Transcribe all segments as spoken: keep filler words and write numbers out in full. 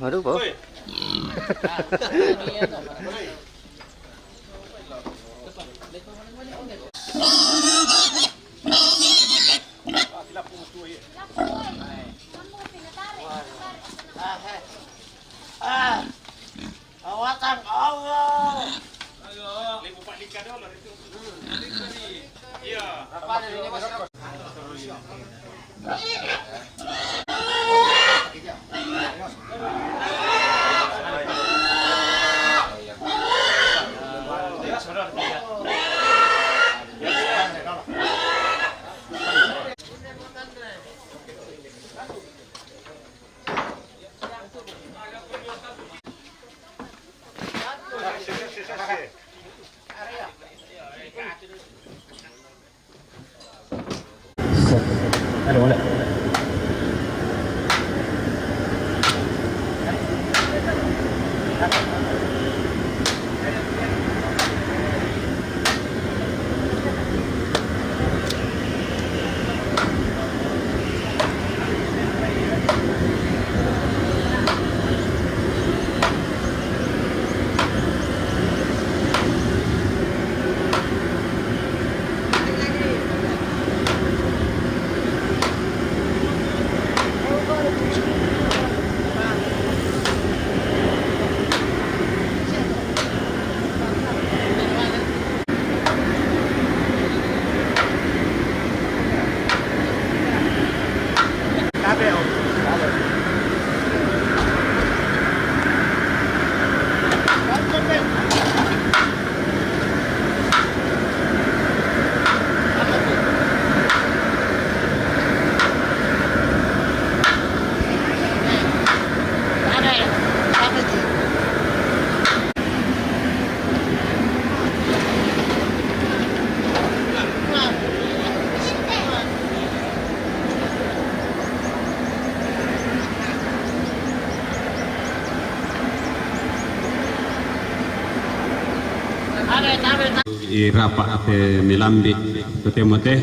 Waduh, Bos. I rapa' te melambi' totemo te.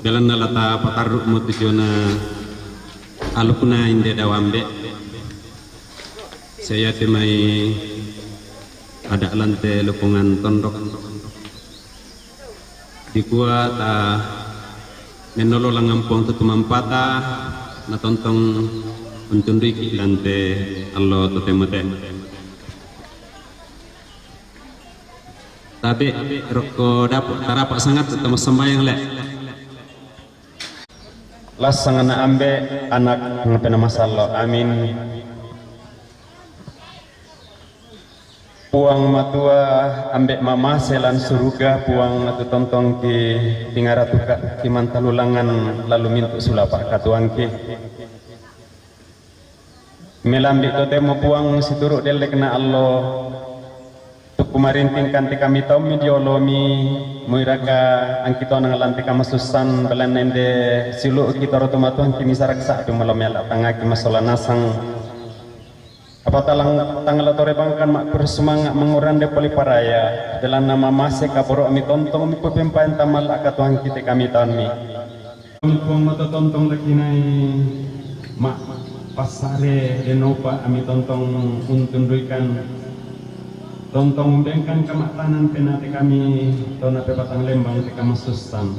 Belanna la tapatarru' mo tu jona alukna inde dawambe', sia iate mai ada' lan te lopongan tondok. Dikua ta mennolo langngan Puang tu tumampata, na tontong untunduiki' lan te allo totemo te. Tabe' rokko dapo' tarapa' sangat tama sambayang le'. Lassang ana' ambe', anak, ngapena masallo'. Amin. Puang Matua, ambe' mamase lan suruga, Puang, natu tontongki' tingaratuka' kimantalulangan lalu mintu' sulapa' katuoangki. Melambi' totemo Puang situru' dellekna allo, tu kumarintingkan te kami taummi dio olomi, muiraka angki tonang lan te kamasussan, belanna inde siulu'ki toro tumatuangki misara' sa'bi malo mela'tangngaki masola nasang. Apa talang, tang la torebangkan ma'kurre sumanga' mangurande pole paraya, belanna mamase kaboro'mi tontong mipopempaen tamalla' katuangki te kami taummi. Puang matotontong la kinai ma' passare denopa ami tontong untunduikan, tontong umbengkan kama'tanan penate kami tona pepatang lembang te kamasussan.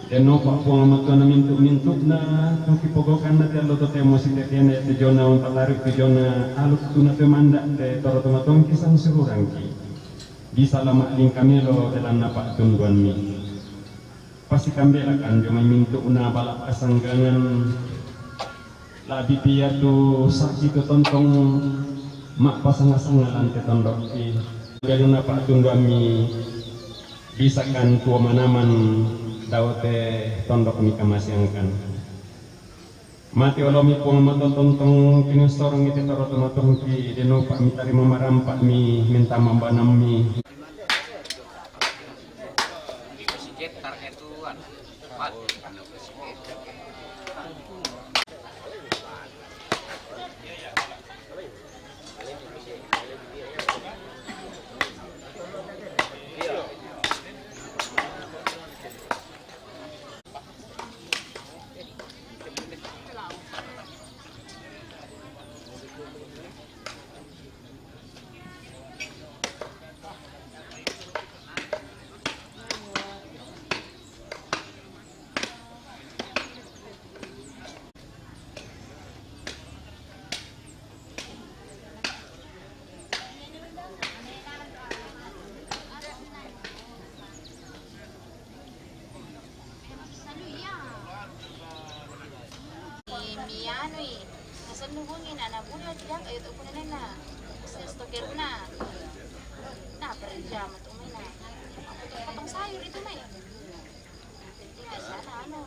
Denopa Puang Matona mintu'-mintu'na, tu kipogokanna te allo totemo sitetiana te jona umpatari tu jona aluk tu napemanda te toro tomatongki sangsururangki. Bisa la ma'lingka melo te lanna pa'tunduammi. Pasikambelakan dio mai mintu'na bala kasanggangan, la'bi pia tu sa'bi tu tontong ma'pasanga-sanga lan te tondokki. Ganna pa'tunduammi bisakan tuo manaman dao te tondokmi kamaseangkan. Mati olomi Puang Mato tontong kinustorongi te toro tomatongki, denopa mitarima marampa'mi mentama banammi. Mi, mi anu i, nasennu bungi na, na buda tidak, ayo tu kuna nena. Stok na. Na perjam tu mai na. Aku tu potong sayur itu mai. Penting aja na anu.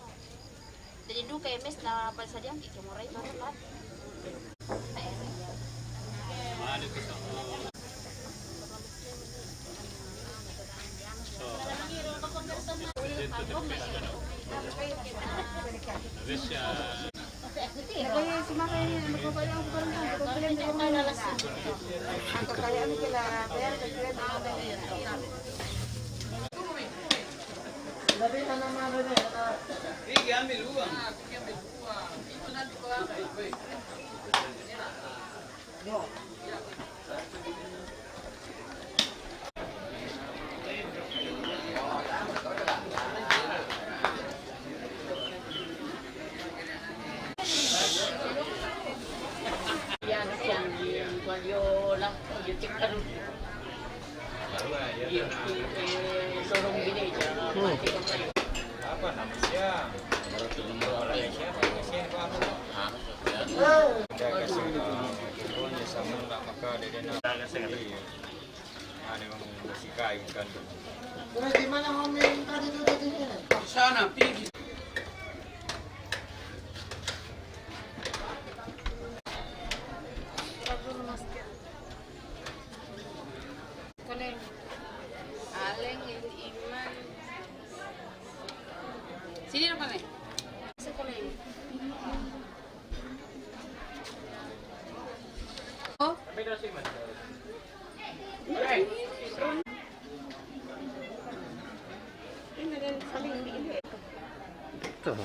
Jadi duka ya mes na pasadiang ki kemurah itu kan. Sana, pigi. Koleng. Aleng, Iman. Sini dong, Koleng. Sekoleng. Oh. Tuh.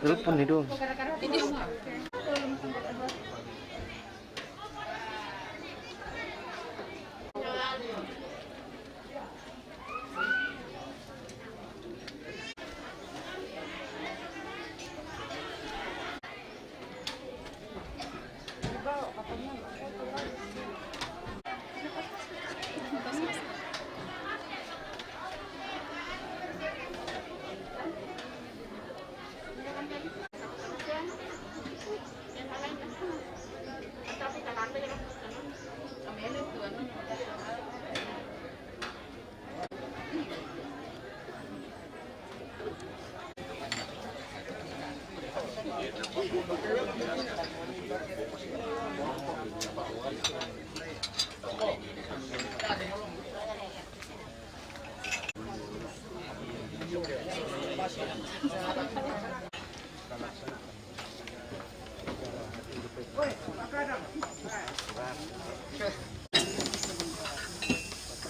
Telepon nih dong.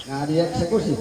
Nah, dieksekusi.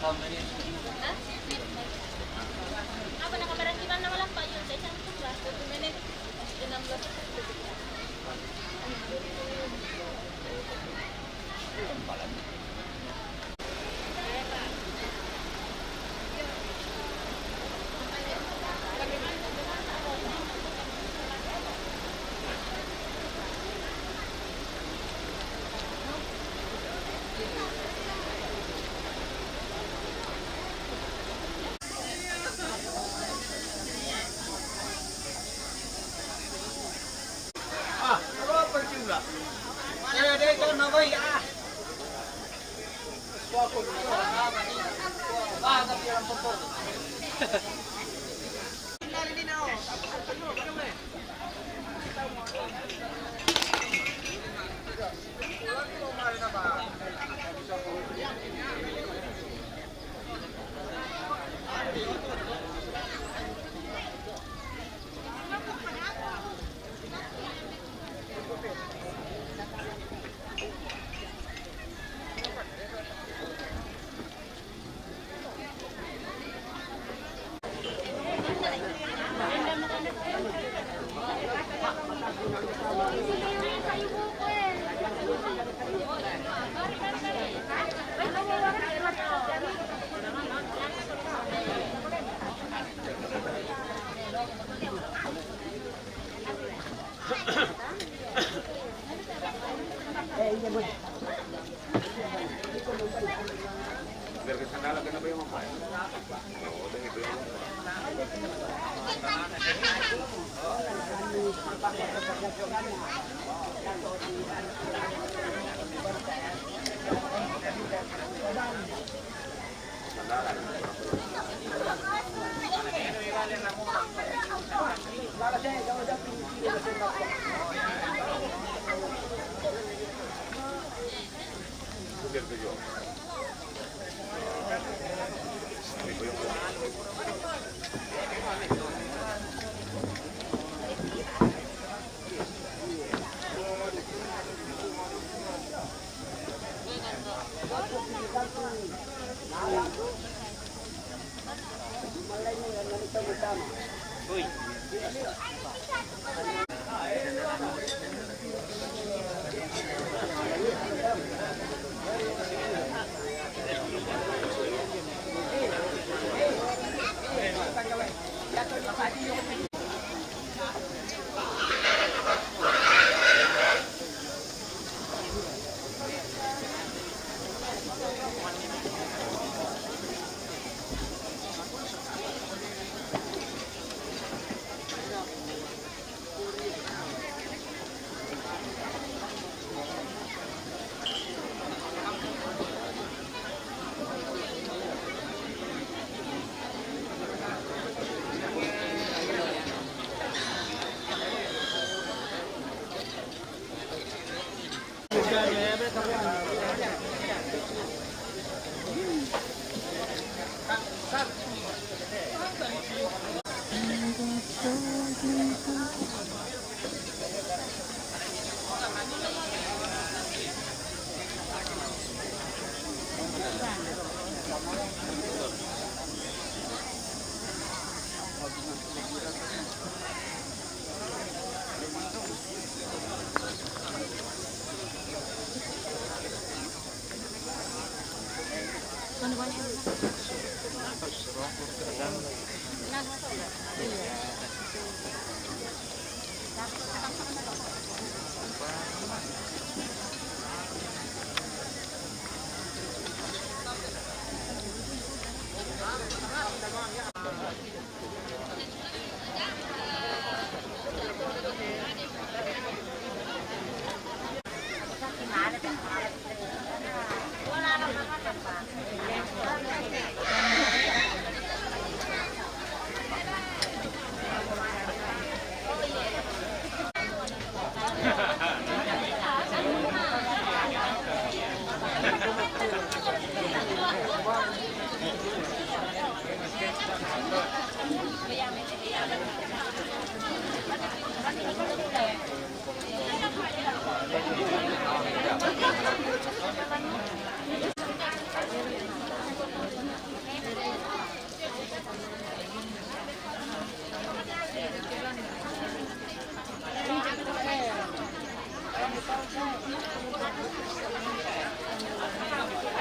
Apa nakabarang di mana wala pa yun? Sa isang tuka, satu minute, enam belas.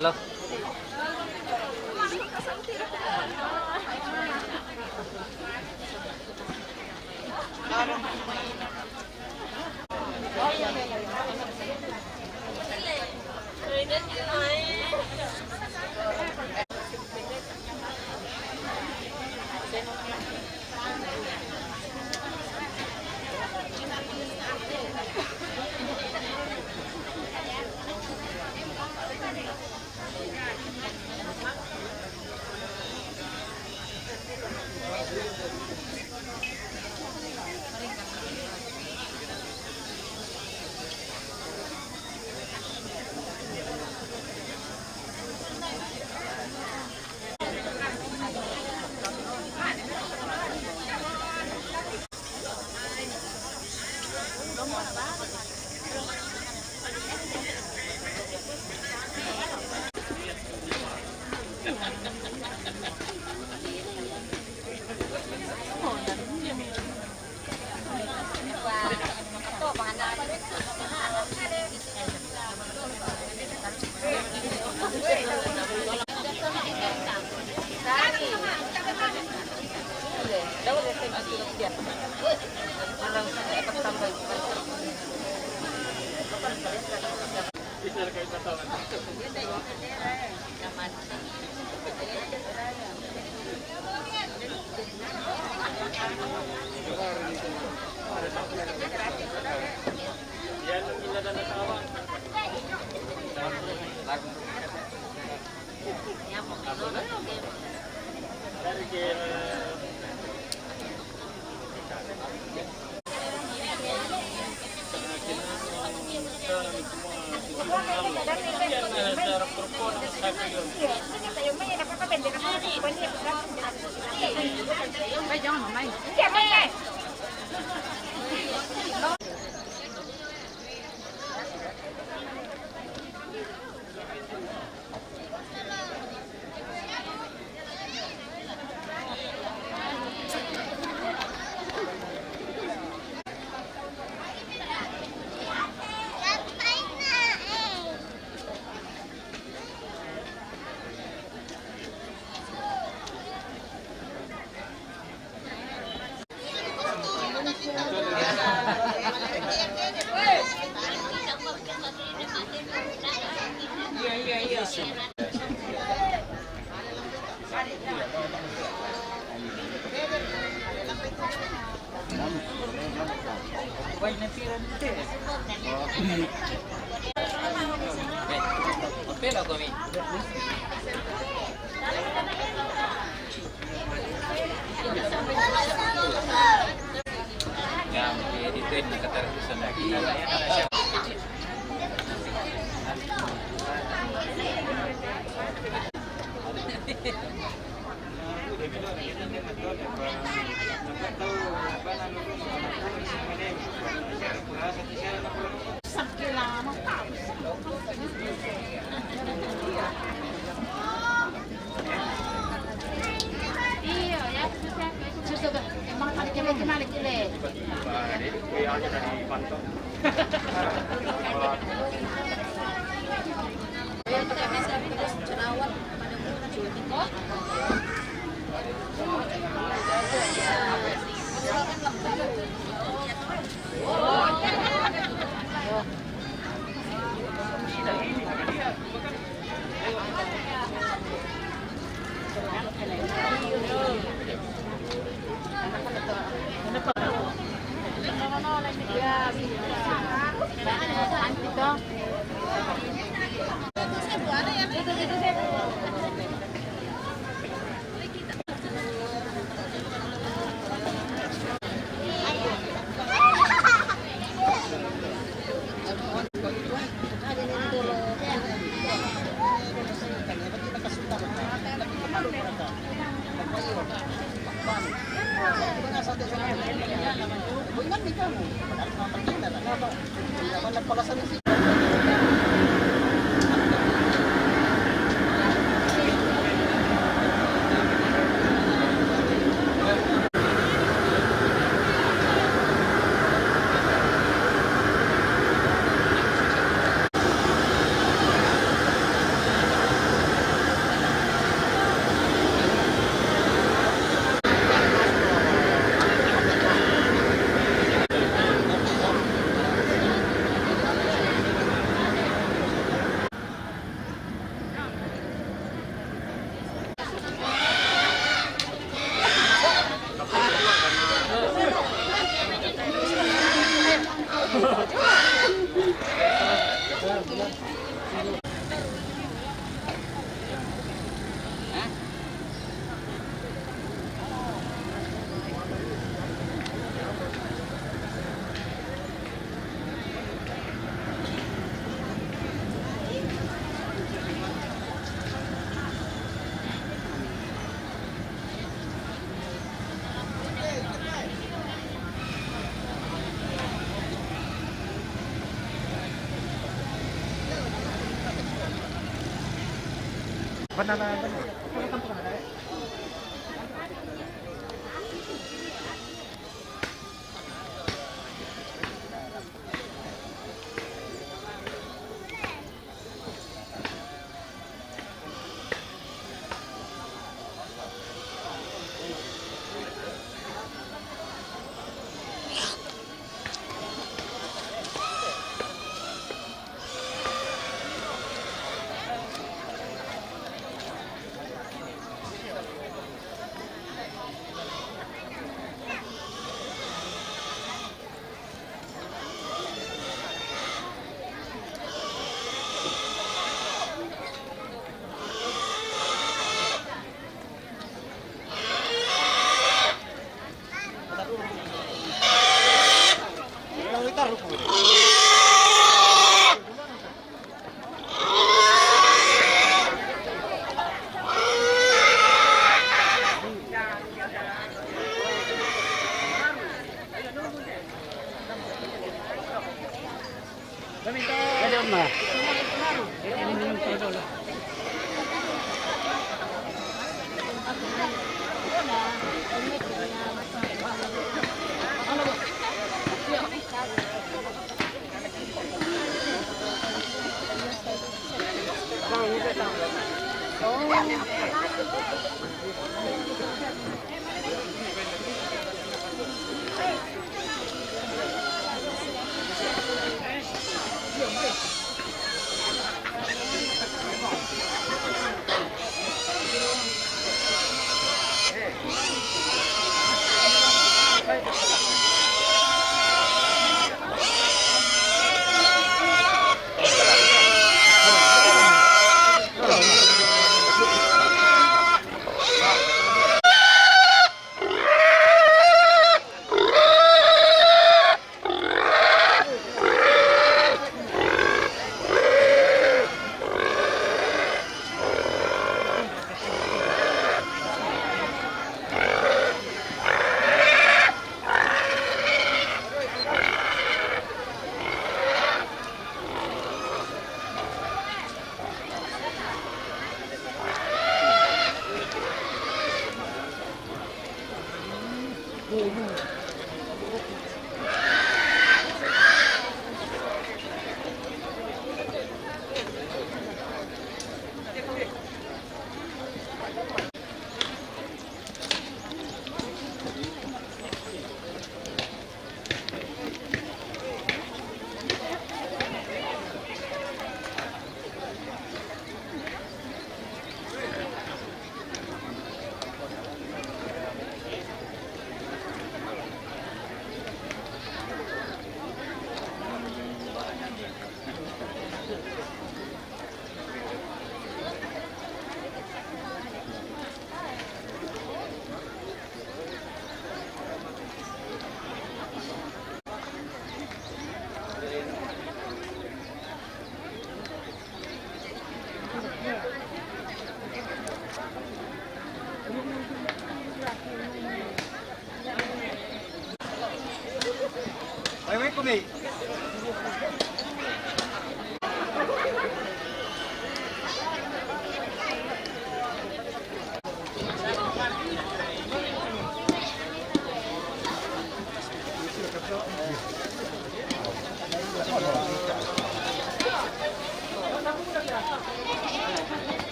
Halo.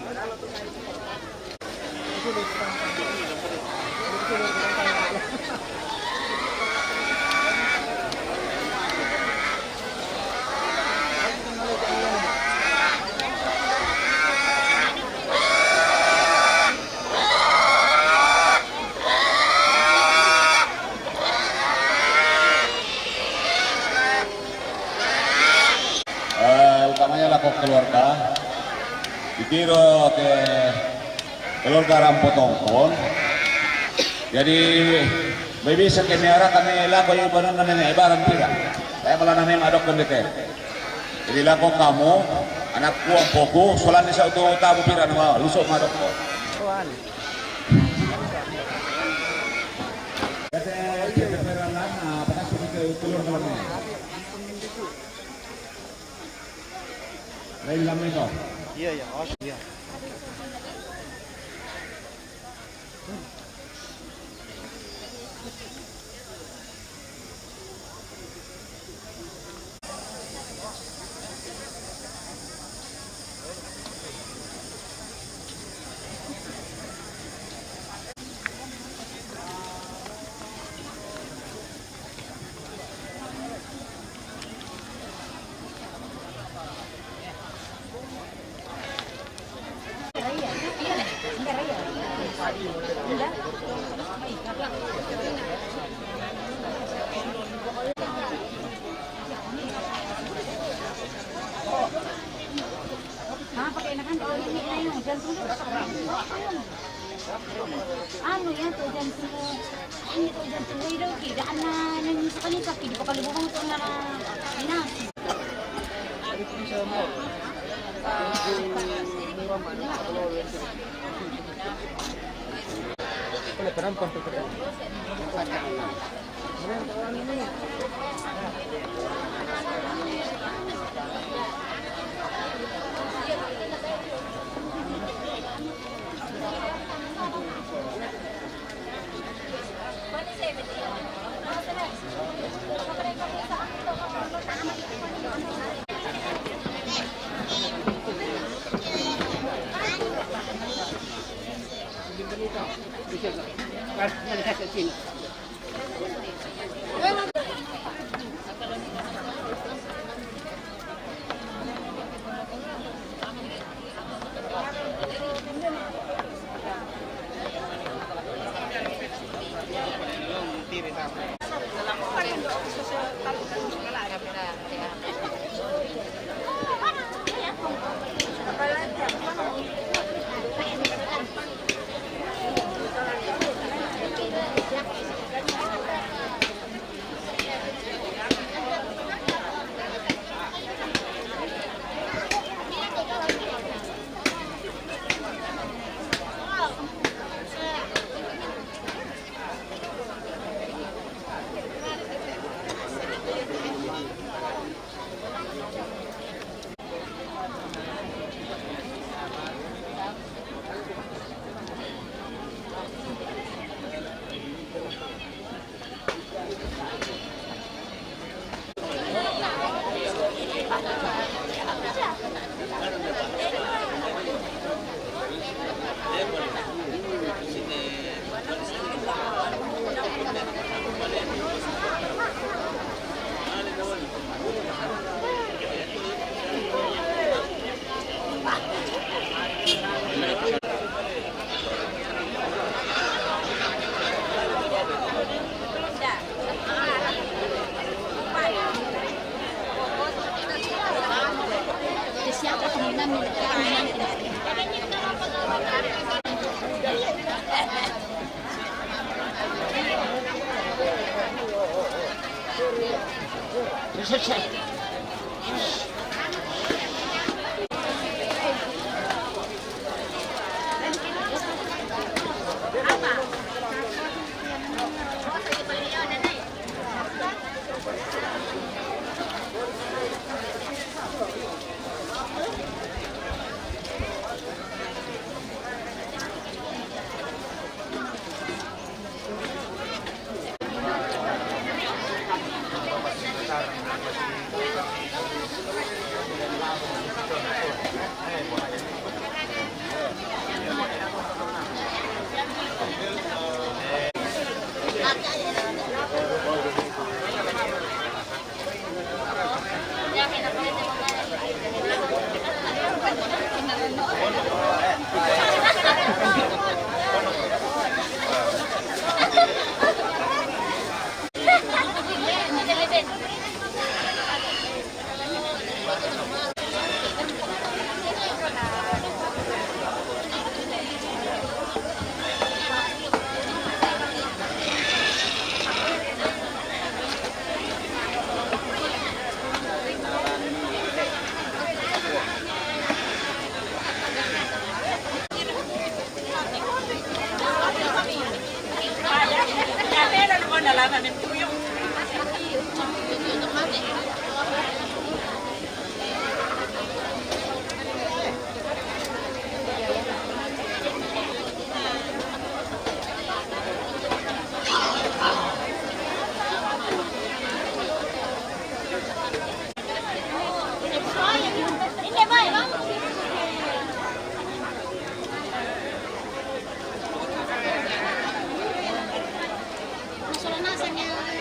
Eh, utamanya lako keluarga. Itiro ke keluarga Rampo Tongkon. Jadi, maybe sa kami ara kami lako yung banan na nene, barang pira. Saya malah nene madok kan dete. Jadi lako kamu, anak ku, ampoku, solan ni sa utu tabu pira nama, lusuk madok ko. Lain lamay ko. Iya, iya. Oh, iya. Nah, pakai enakan kalau ini, ayo, jangan tunggu. Anu ya, tuh, jangan tunggu. Ini tuh, jangan tunggu, itu tidak ada yang suka nih, tapi di Pekalibungan tuh, nah, nah. Masuk na sa niya.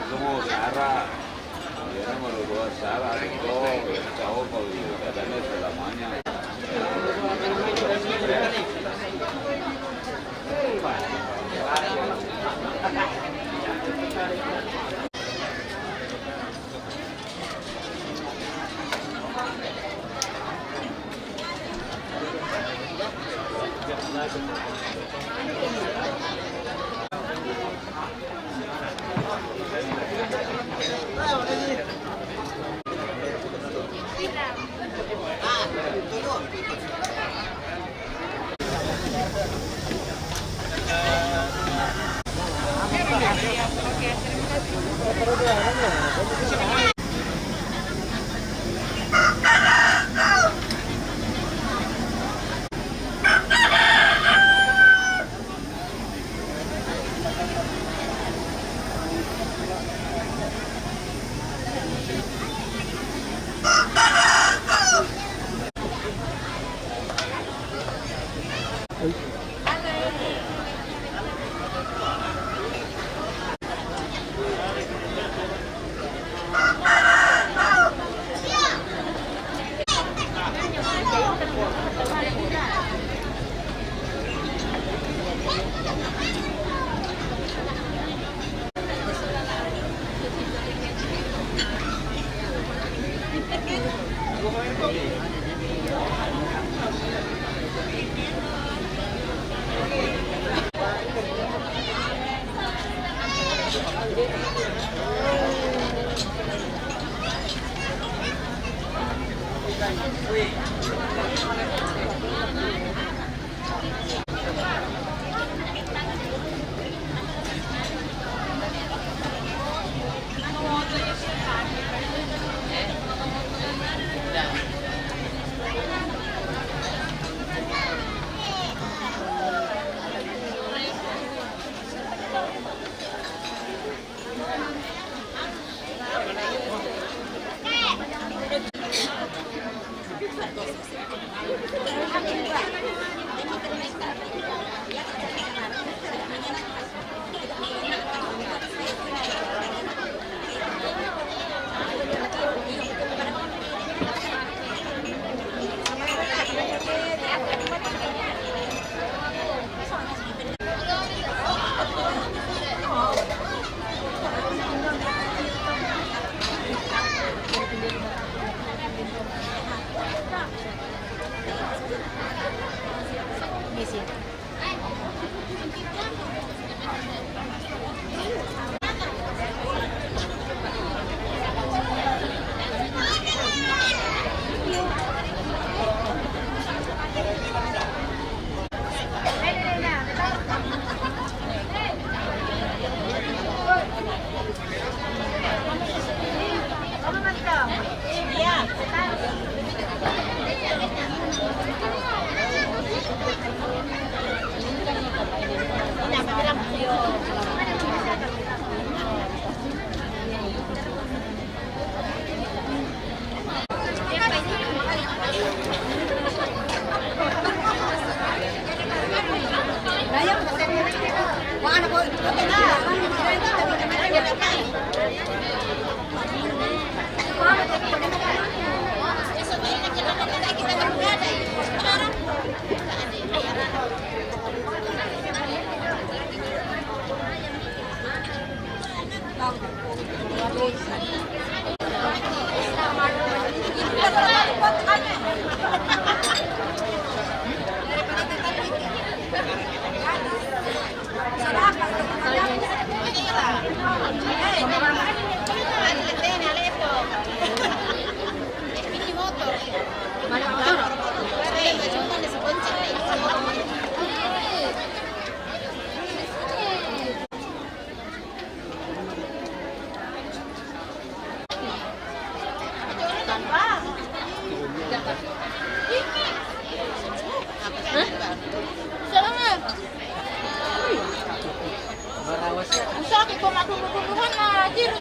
Somos Sara. Yo no me lo voy a echar a todo, yo me trabajo para el internet de la mañana. Usa ko matundu-tunduhan na, Jir.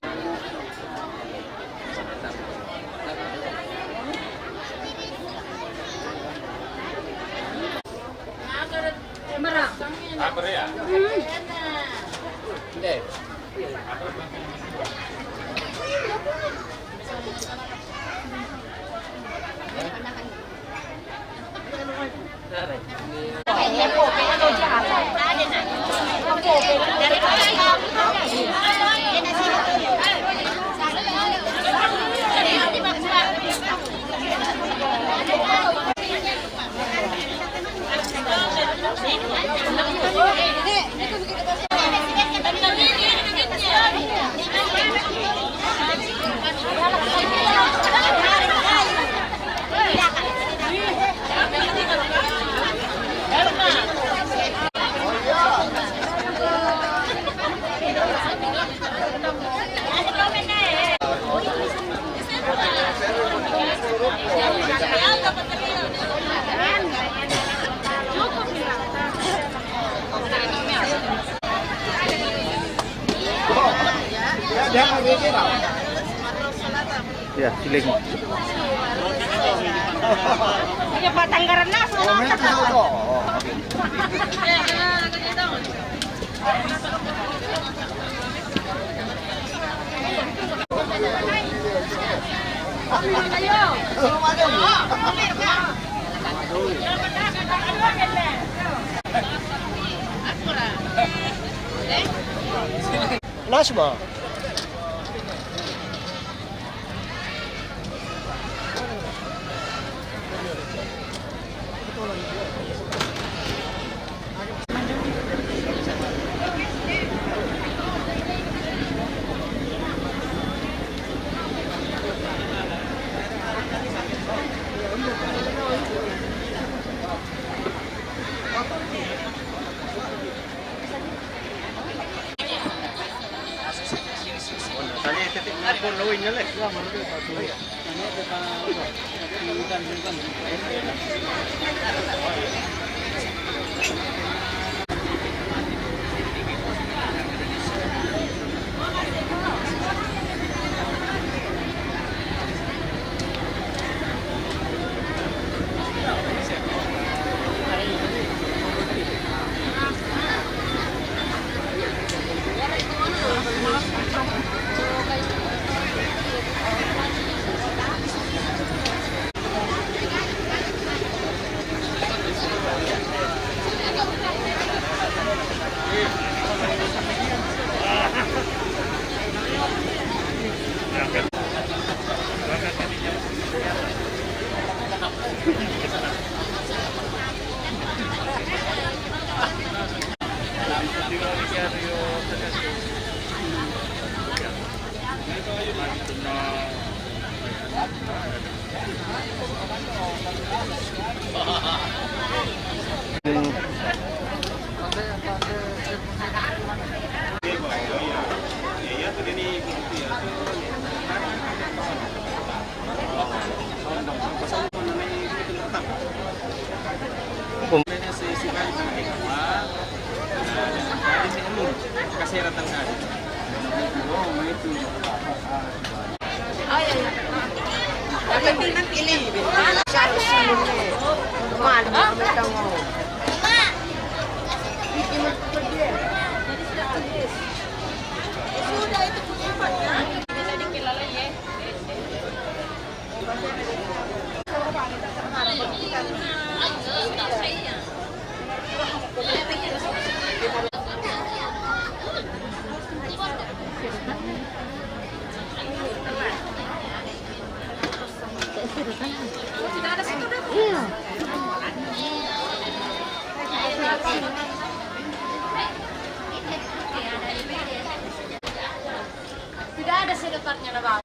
Ya, siling. Iya, Pak, tanggaran na, sudah. Nasma. Ay, ay, ay. Dapat din ang pili. Mahal mo kami tango. Iya. Tidak ada sedeparnya, Bang.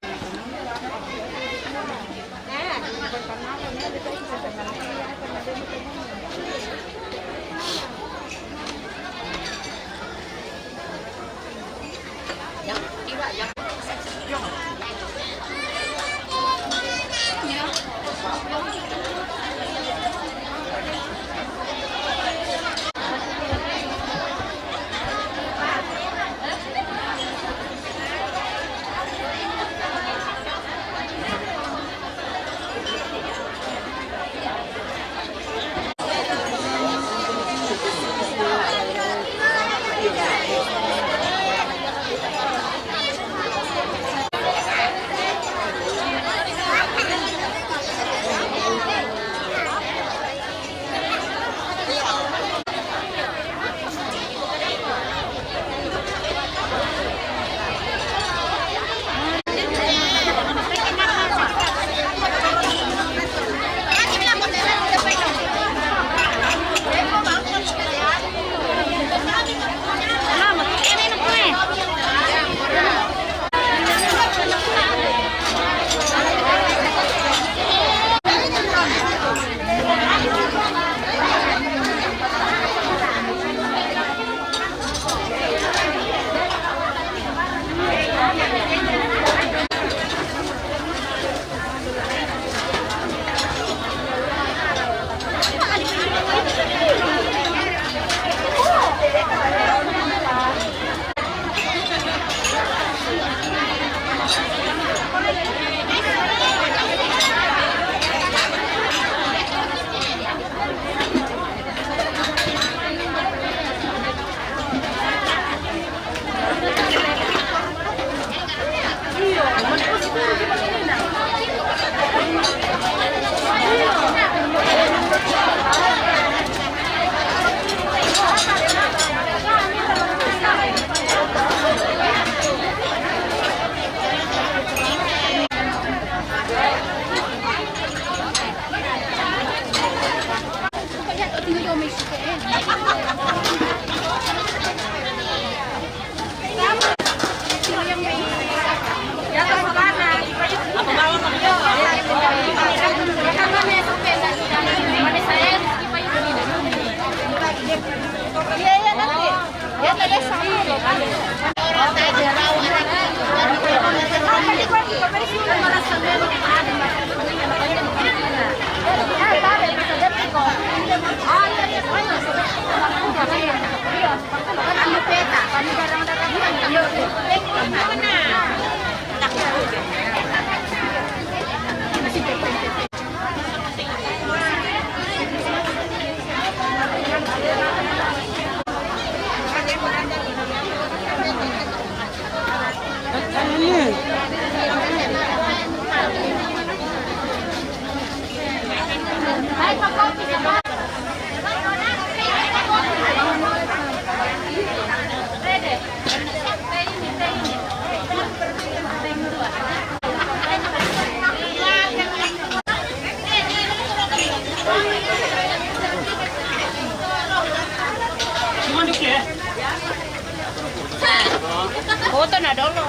Foto na dolo.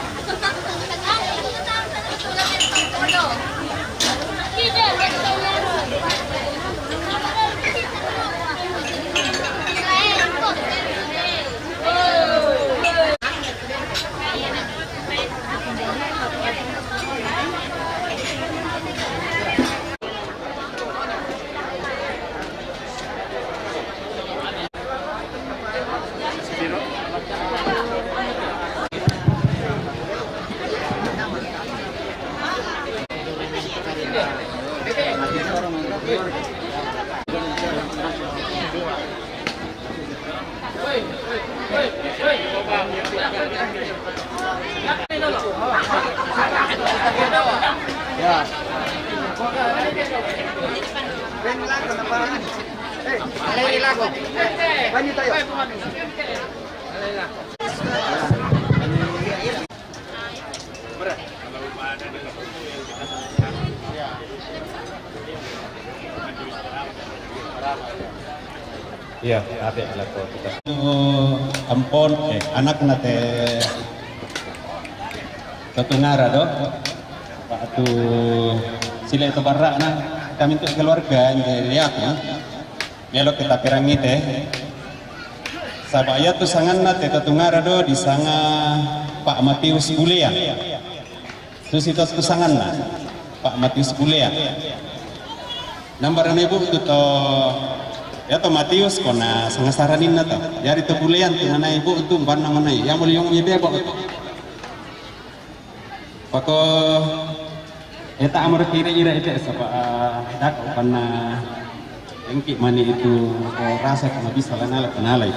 Ya. Ven, lago, na paraan. Eh, alay, lago. Banyo tayo. Iya, ape lako kita. Tu ampon, eh, anakna te Tatungara do. Waktu sila itu barak na, kami tu keluarga, jadi aku. Melo kita pirangi te. Saba' iya tu sanganna te Tatungara do, disanga Pak Matius Bulean. Susi to tu sanganna, Pak Matius Bulean. Nambarana ibu tu to, ya to Matius, kona sangasaraninna to. Jari to Bulean tu nana ibu tu, banna manai. Ya muli yong mi bebo tu. Pako, eta amor kira-kira ite saba', ah, dako panna engki mani itu, oh, rasa kama bisa lanala kenalai.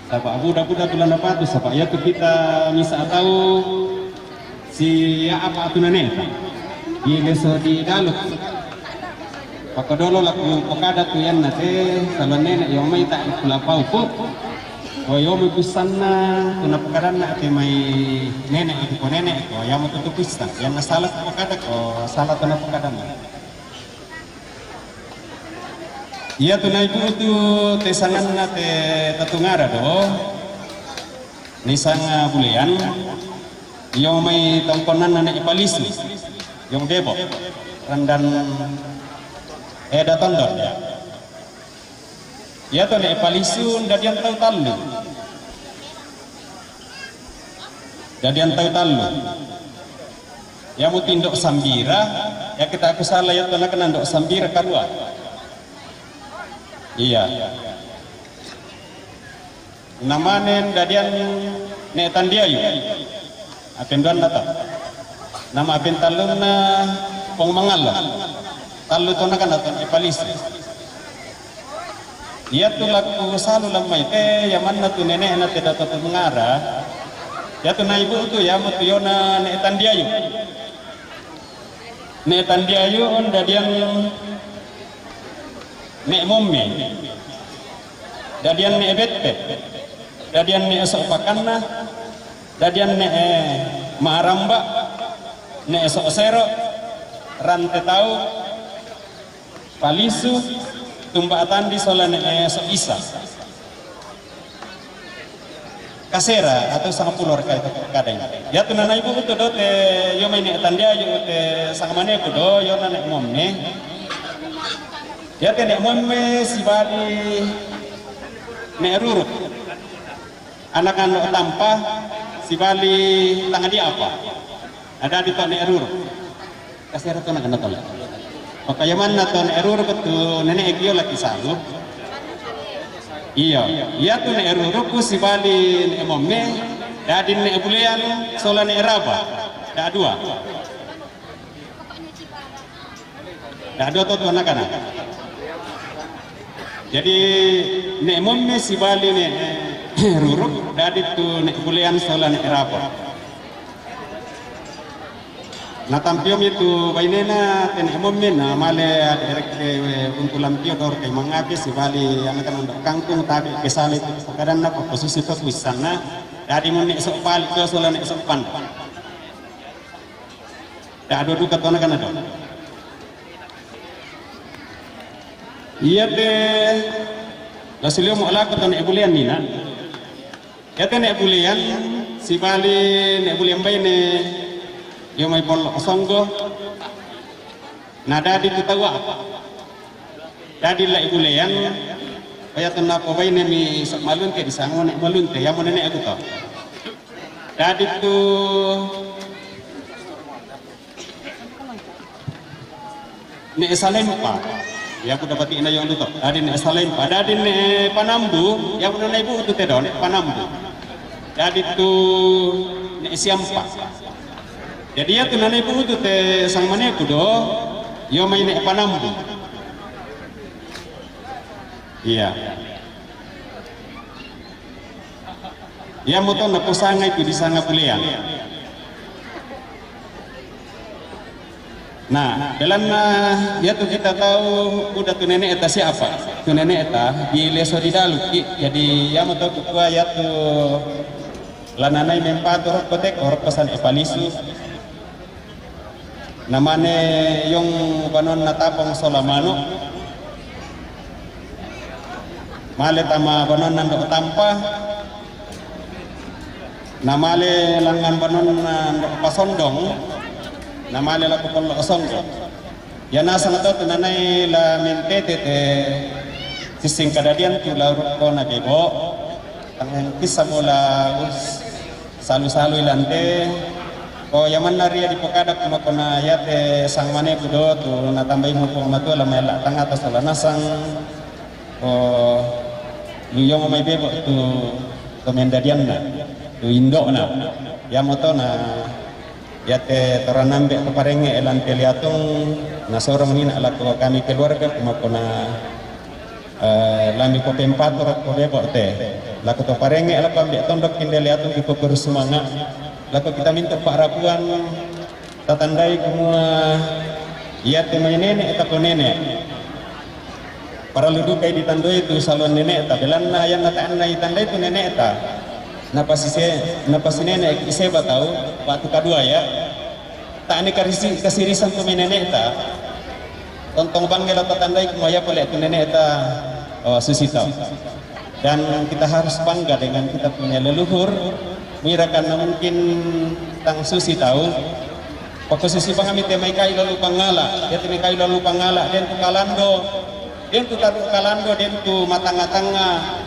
Saba' buda-buda tu lana patu, saba' ya tu kita misa tahu si apa tu nane. Di leso di dalu. Pakodolo laku pokada tu yanna te, salon nene' yo mai ta' kula pau ko. O yo mai pissanna, tu napokadanna te mai nene' itu ko nene' ko, yamo tu pissan. Yanna sala tu pokada ko, sala tu napokadanna. Iya tu naibu tu te sanganna te Tatungara do. Ni sanga Bulean. Yong mai tongkonanna ne' Palisu, yong Debo, randan eda tondon ya. Iya to ne' Palisu dadian tau tallu. Dadian tau tallu. Ya muti ndok sambira, ya kita aku sala ya to nakana ndok sambira karua. Iya. Namane dadian ne' Tandiayu. Apen duanna to. Nama apen tallunna Pong Mangalo. Tallu to nakana to ne' Palisu. Iya tu laku salu lammai te, yamanna tu nene'na te Dato Tatungara. Iya tu naibu tu, yamo tu yona ne' Tandiayu. Ne' Tandiayu on dadian ne' Momme. Dadian ne' Bette. Dadian ne' So'pakanna. Dadian ne' Maaramba. Ne' So'sero. Rante Tau. Palisu. Tumba Atandi sola ne' So'isa. Kasera atau sangapulo raka itu kadai. Ya tu nana ibu tu do te yo mai ne' Tandiayu te sangamaneku do, yona ne' Momme. Ya te ne' Momme sibali ne' Ruruk. Anak anu tampa sibali tanga di apa. Ada di to ne' Ruruk. Kasera to nakana to. Pakayamanna to ne' Ruruk tu nene' Egio laki salu. Iya, iya tu ne' Ruruk ku sibali ne' Momme, dadi ne' Bulean sola ne' Raba. Da dua. Da dua to tu nakana. Jadi ne' Momme sibali ne' Ruruk, dadi tu ne' Bulean sola ne' Raba. Natampiomi tu bainena te ne' Momme na male ade' rekke untu lampio dor kai mangapi sibali anakana ndo kangkung tabe' ke sale tu pakadanna ko posisi to tuissanna. Dadi mo ne' So'pali to sola ne' So'panda. Da dua duka to nakana do. Iya te lasulio mo lako to ne' Bulean nina. Iya te ne' Bulean sibali ne' Bulean baine yo mai bollo songgo. Na dadi tu tau apa? Dadi lai Bulean. Iya tu napo baine mi So'malunte di sango ne' Malunte, yamo nene' aku to. Dadi tu ne' Salempa. Ya ku dapati ina yong duto. Dadi ne' Salempa. Dadi ne' Panambu. Ya ku naibu tu te do ne' Panambu. Dadi tu ne' Siampa. Jadi ya tu naibu tu te sangamaneku do. Yo mai ne' Panambu. Iya. Iya mo to naposanga itu di sanga Bulean. Nah, belanna iya tu kita tau uda tu nene'ta siapa? Tu nene'ta di leso di dalu ki. Jadi iya mo to kukua iya tu lananai mempatu rokko teko rokko san e Palisu. Namane yong banonna tapong sola manu. Male tama banua nando' Tampa, na male langngan banua nando' Pasondong, na male lako Pollo Songgo. Iya nasang to tu nanai la mentete te sissing kadadian tu la urukko na bebo', tangkissa mula us- salu-salui lante. Ko iya manna ria dipokada ku makkona iyate sangmane kudo tu natambai mu Puang Matua la maella tangata sola nasang. Ko luyong mai bebo' tu to mendadianna, tu indo'na. Iyamoto na iyate torana ambe' to parengnge' lante Liatung nasorong nina' lako kami keluarga ku makkona Eh, lami ko pempato rokko bebo' te. Lako to parengnge' lako ambe' tondok kinde Liatung iko bersumanga'. Lako kita minta pa'rapuan tatandai kumua iyate mai nene' tako nene'. Parallu dukai ditandoi tu saluan nene'ta, belanna ayanna ta'anna itandai tu nene'ta. Napasise-, napasinene' iseba tau, waktu kadua ya. Ta'ni karisi-, kasirisang tu mai nene'ta. Tontong bangga la tatandai kumua iya pole tu nene'ta, oh, susi tau. Dan kita harus bangga dengan kita punya leluhur. Muira karena mungkin tang susi tau. Pakko susi bangami te mai kai lalu pangala, iya te mai kai lalu pangala, den tu kalando, den tu taru kalando, den tu matanga-tanga,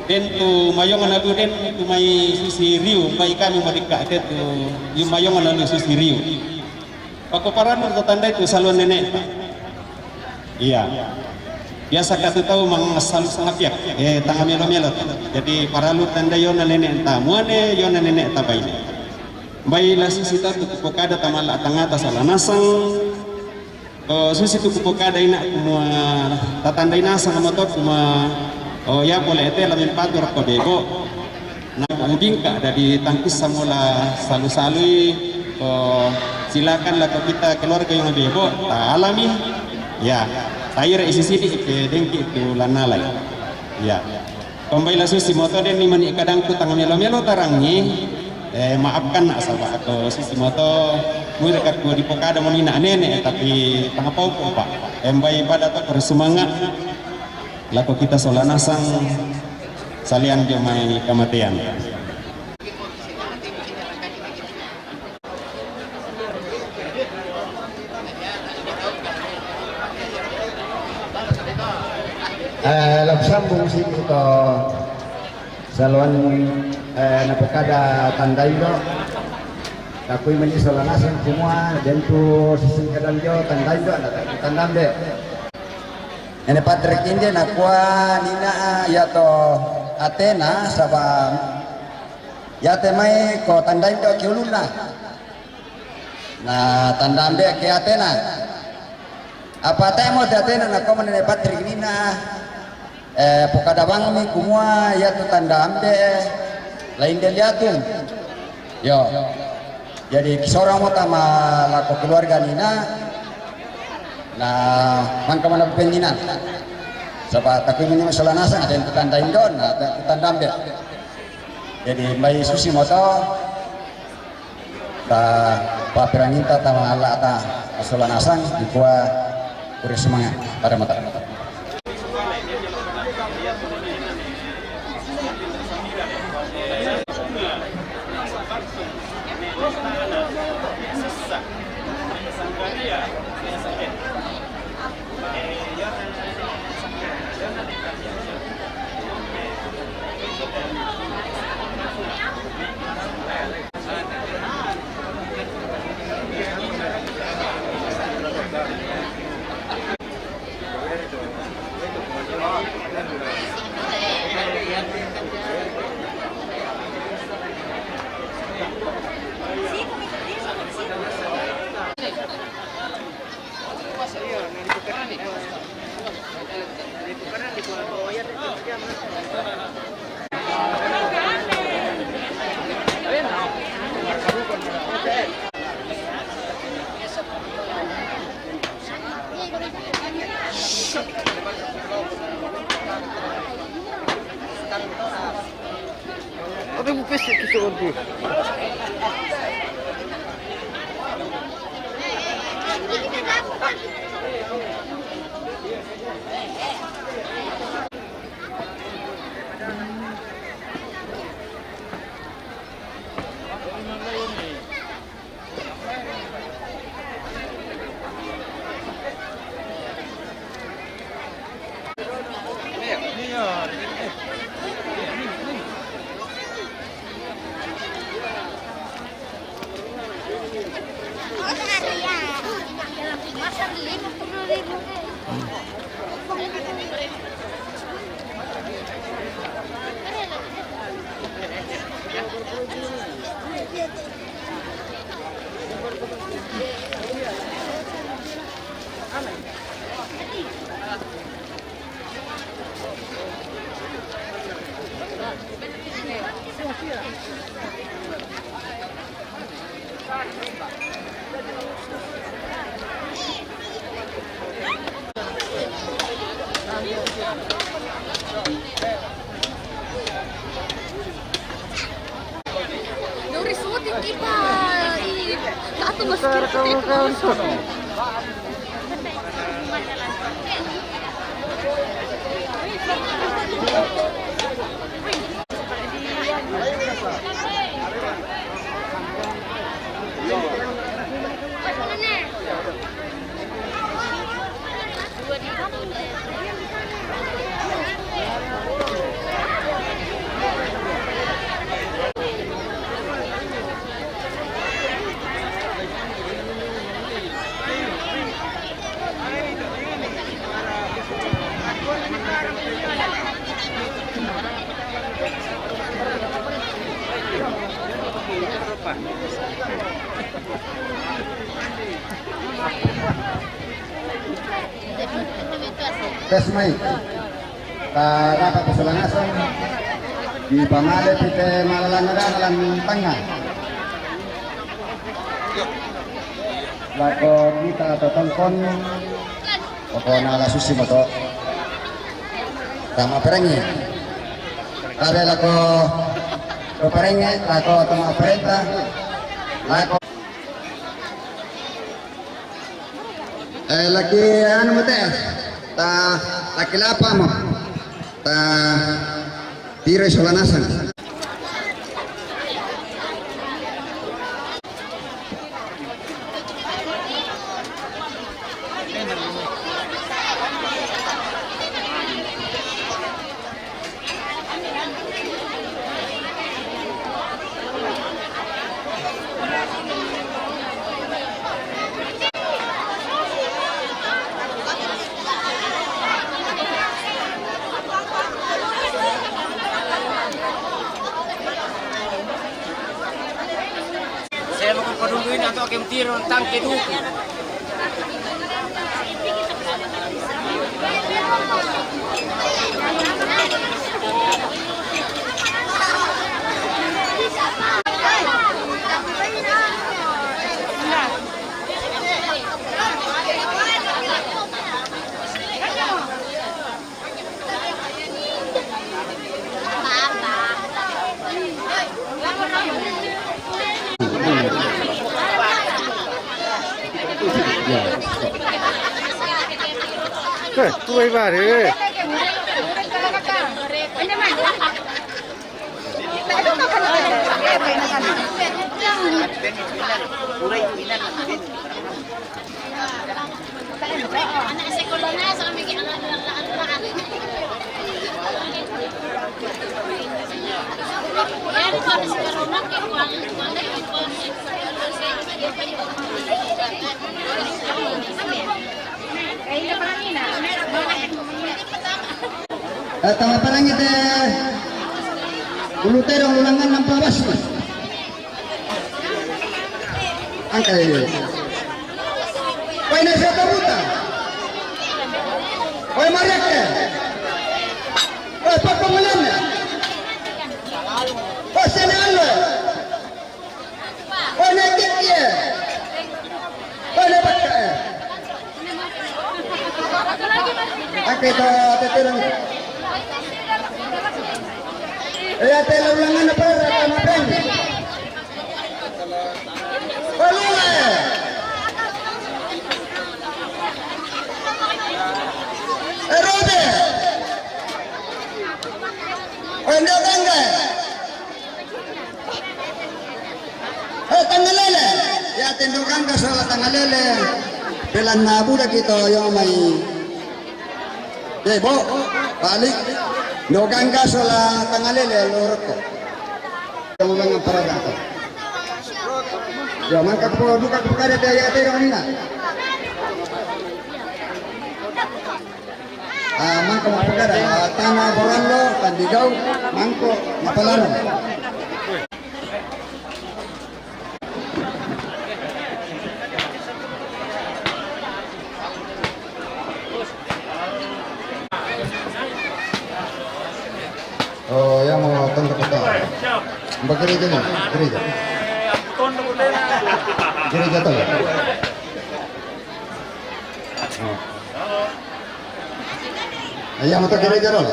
den tu mayong na du, den tu mai susi riu, mai kami madikka te tu yu mayong na du susi riu. Pakko paranu to tandai tu saluan nene'ta. Iya. Biasa katu tau mangassalu sangapiak. Eh, tanga melo-melo. Jadi parallu tandai yona nene'ta muane, yona nene'ta baine. Mbai la susi tatu kupokada tamalla tangata sola nasang. Oh, susi tu kupokada ina' kumua tatandai nasang moto kumua, oh, iya pole te la mempatu rokko bebo'. Na mudingka dadi tangkissa mula salu-salui, oh, silakan lako kita keluarga yang bebo', ta alami. Ya, taire isi sidi ke dengki tu lanalai. Ya. Pambaila susi moto denni mani kadangku tang melo-melo tarangi, eh, maafkan nak saba' atau susi moto muirka ku dipokada moni nak nene', tapi tang pauku, Pak. Embai pada to bersumanga' lako kita sola nasang salian dio mai kamatean. Eh, la sambung sini to saluan, eh, napokada tandai do. Takui meni sola nasang kumua, den tu sising kadang jo tandai do, tandai de. Ene Patrick inde nakua nina iya to Atena saba' iyate mai ko tandai do ki ulunna. Na tanda ambe' ke Atena. Apa te mo te Atena na ko manene Patrick nina, eh, pokada bangmi kumua iya tu tanda ambe' lain de Liatung. Yo. Jadi kisorong mo tama lako keluarga nina. Na mangka mana penina. Saba' takui meni sola nasang ada yang tanda indo, na tanda ambe'. Jadi mbai susi moto. Ta papiranginta tama alla'ta sola nasang, dikua kure sumanga' pada mata. Ate bu pese ki so'o dui. Duri suti kipa i katu mas kita itu. Tes mic. Ta dapat pe Sola Nasang. Di pamale pite malalana dalam tanga. Lako kita totongkon. Pokona la susi moto. Tama perengi. Tabe lako ko perengi, lako tama perenta. Lako Eh, laki anu mate, ta laki lapa mo, ta tiro Sola Nasang. Saya mau padungguin atau kem tiro tangke duku. Eh, tu vai fare, eh. Eh, tama parangi te ulu terong ulangan nampa basi. Angka ini. Oi, nasi apa buta? Oi, mareke. Oi, papo mulene. Oi, sene alo. Oi, ne kikie. Oi, ne baka. Angka itu tetelang. Eh, ate la ulangan apa? Rata mapen. Palula. Erode. Ende tangga. Eh, tangalele. Ya, tendo kangga Sola tangalele. Pelan na buda kita yang mai. Eh, bo, balik. No kangga Sola tangalele loroko. Yang ulang parada. Ya, mangka po duka po kada te ya te ina. Ah, mangko mapagada, ah, tana borallo, tandigau, mangko mapalaro. Oh, ya mau tanda kota. Mbak gereja ni, gereja. Gereja tahu. Oh. Iya, motor gereja dong.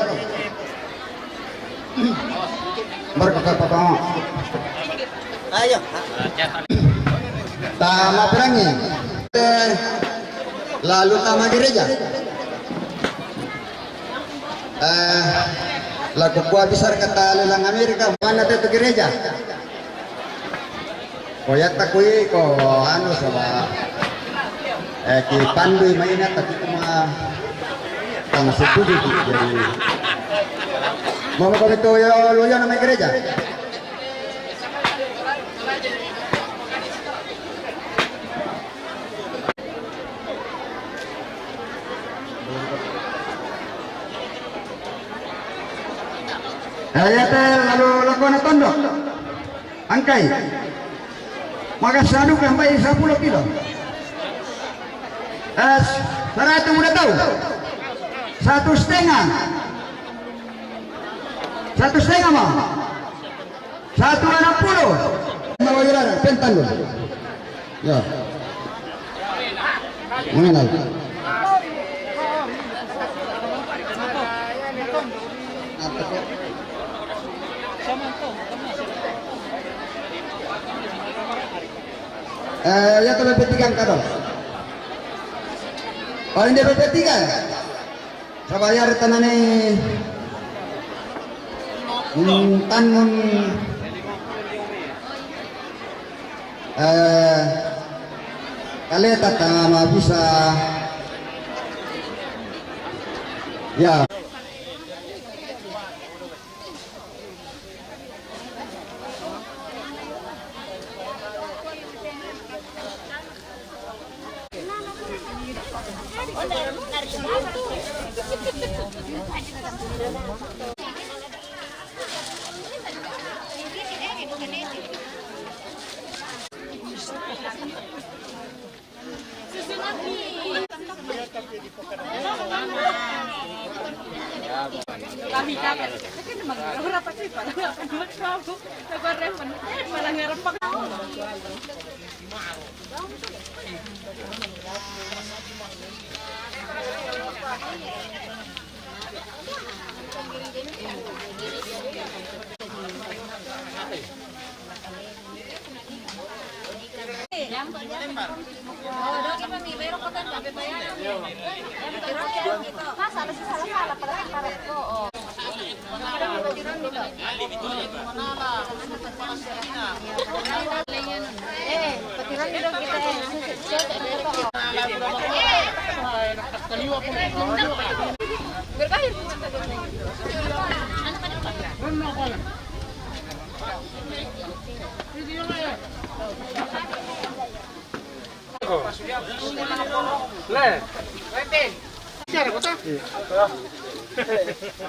Berkata papa. Ayo. Tama perangi. Eh, lalu tama gereja. Eh, laku kuah besar kata lelang Amerika, mana tu gereja? Ko yatta kui ko anu saba, eh, ki pandu maina tapi kuma tang setuju ki. Jadi mau ko itu ya lo ya nama gereja. Ayate lalu lakona tondo. Angkai. Maka sadu kan bai sepuluh kilo. Eh, seratus udah tahu. Satu setengah. Satu setengah mau. Satu enam puluh. Mau jalan, pentan dulu. Ya. Mengenal. Eh, ya tuh B P tiga angkat dong. Oh, ini B P tiga ya? Sabayar tanane. Hmm, tanun. Eh, kaleta tama bisa. Ya.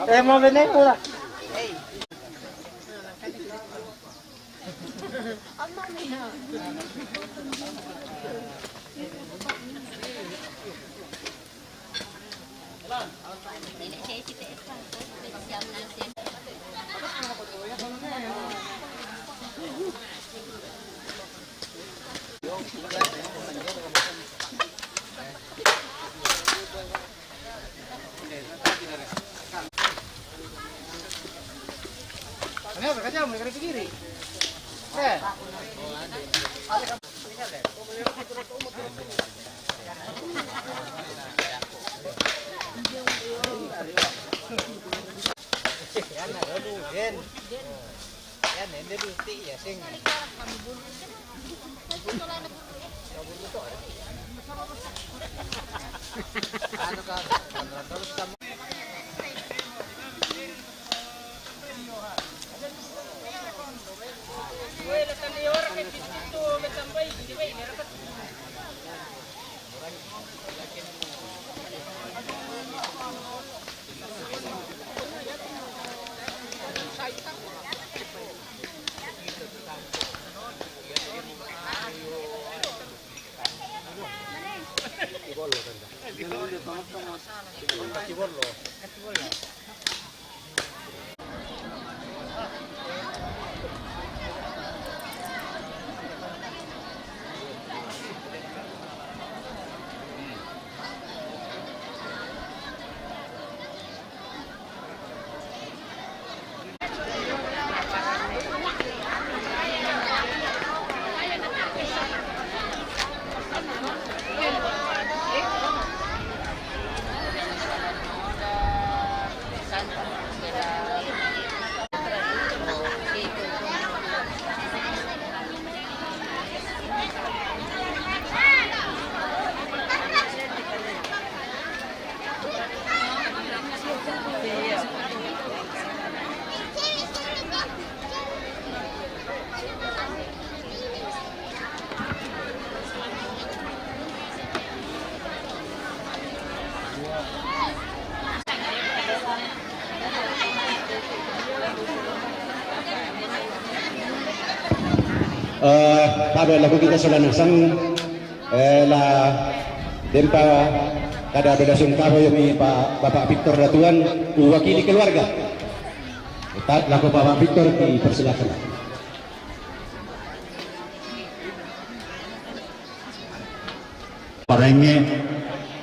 Eh, mau bener ora? Eh, tabe' lako kita sola nasang, eh, la dempa kada bela sungkawa yomi pa Bapak Victor Datuan, uwakili keluarga. Ta-, lako Bapak Victor dipersilakan. Parengnge,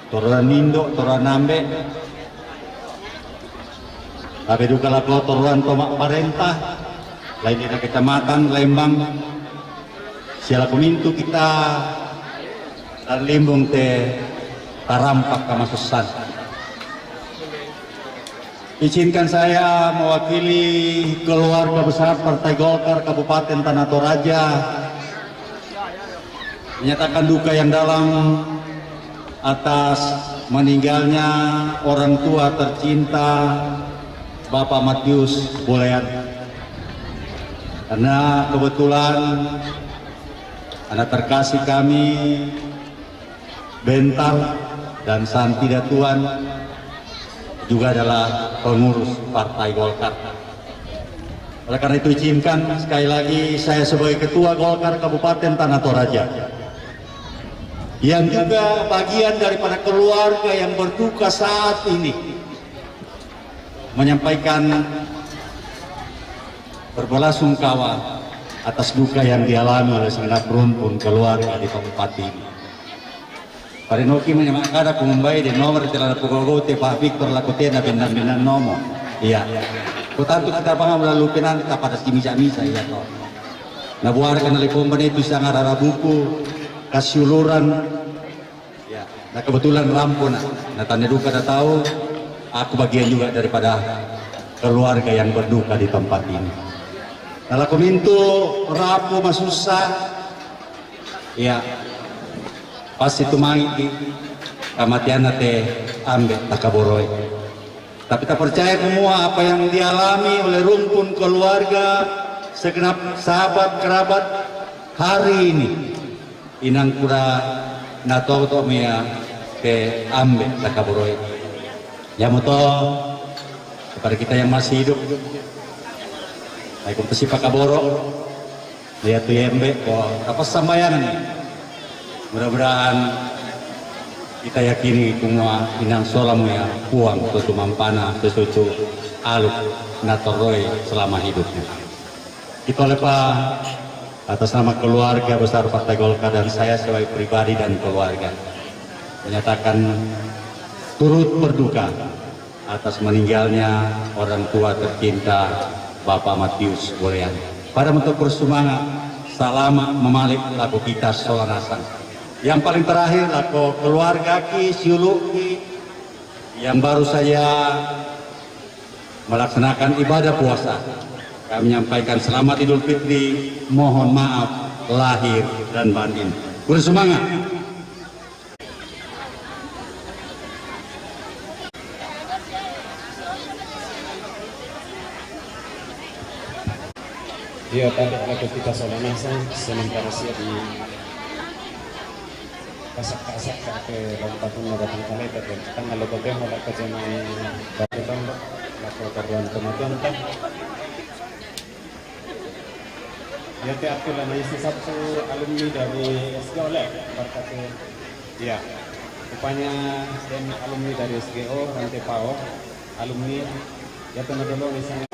torroan indo', torroan ambe', tabe' duka lako torroan to ma'parenta, lain ri Kecamatan Lembang, sia lako mintu' kita tarlimbung te tarampak kamasussan. Izinkan saya mewakili keluarga besar Partai Golkar Kabupaten Tanah Toraja menyatakan duka yang dalam atas meninggalnya orang tua tercinta Bapak Matius Bolean. Karena kebetulan anak terkasih kami, Bentar dan Santi Datuan juga adalah pengurus Partai Golkar. Oleh karena itu, izinkan sekali lagi saya sebagai Ketua Golkar Kabupaten Tanah Toraja, yang juga bagian daripada keluarga yang berduka saat ini, menyampaikan berbelasungkawa atas duka yang dialami oleh segenap rumpun keluarga di tempat ini. Parinoki menyamakkada kumumbai de nomor celana pogogou te Pak Victor lako tena bendan-bendan nomo. Iya. Kutantu kita paham lalu penanta pada si misa-misa, iya to. Nabuarkan nalipomba itu sangarara buku kasiuluran. Ya, nah, kebetulan rampo na, nah, tanda duka na tau, aku bagian juga daripada keluarga yang berduka di tempat ini. Nah, lako mintu rapo masussa, ya, pasti tumangi' kamateanna te ambe' takaboroe. Tapi tapercaya kumua apa yang dialami oleh rumpun keluarga, segenap sahabat kerabat hari ini, inang kura natoto' mia te ambe' takaboroe. Iamoto kepada kita yang masih hidup, baik untuk si pakaboro', lihat tu yembe, ko tapassambayangan. Mudah-mudahan kita yakini kumua inang sola mia Puang to tumampana sesucu aluk natoroi selama hidupnya. Kita lepa atas nama keluarga besar Partai Golkar dan saya sebagai pribadi dan keluarga menyatakan turut berduka atas meninggalnya orang tua tercinta Bapak Matius Bolean. Pada untuk bersemangat, salama' mamali' lako kita sola nasang. Yang paling terakhir lako keluargaki, siulu'ki yang baru saja melaksanakan ibadah puasa. Kami menyampaikan selamat Idul Fitri, mohon maaf lahir dan batin. Bersemangat. Iya, tabe' lako kita sola nasang, sementara sia di kasak-kasak ke lompatunna batang kaleta, ke tanna loko temmo lako jemai batu tondok, lako karuan tomatoanta. Iya, te aku lana isi satu alumni dari S K Oleh, berkati. Iya. Rupanya dem alumni dari S G O, Rantepao, alumni, ya, teman dulu misalnya.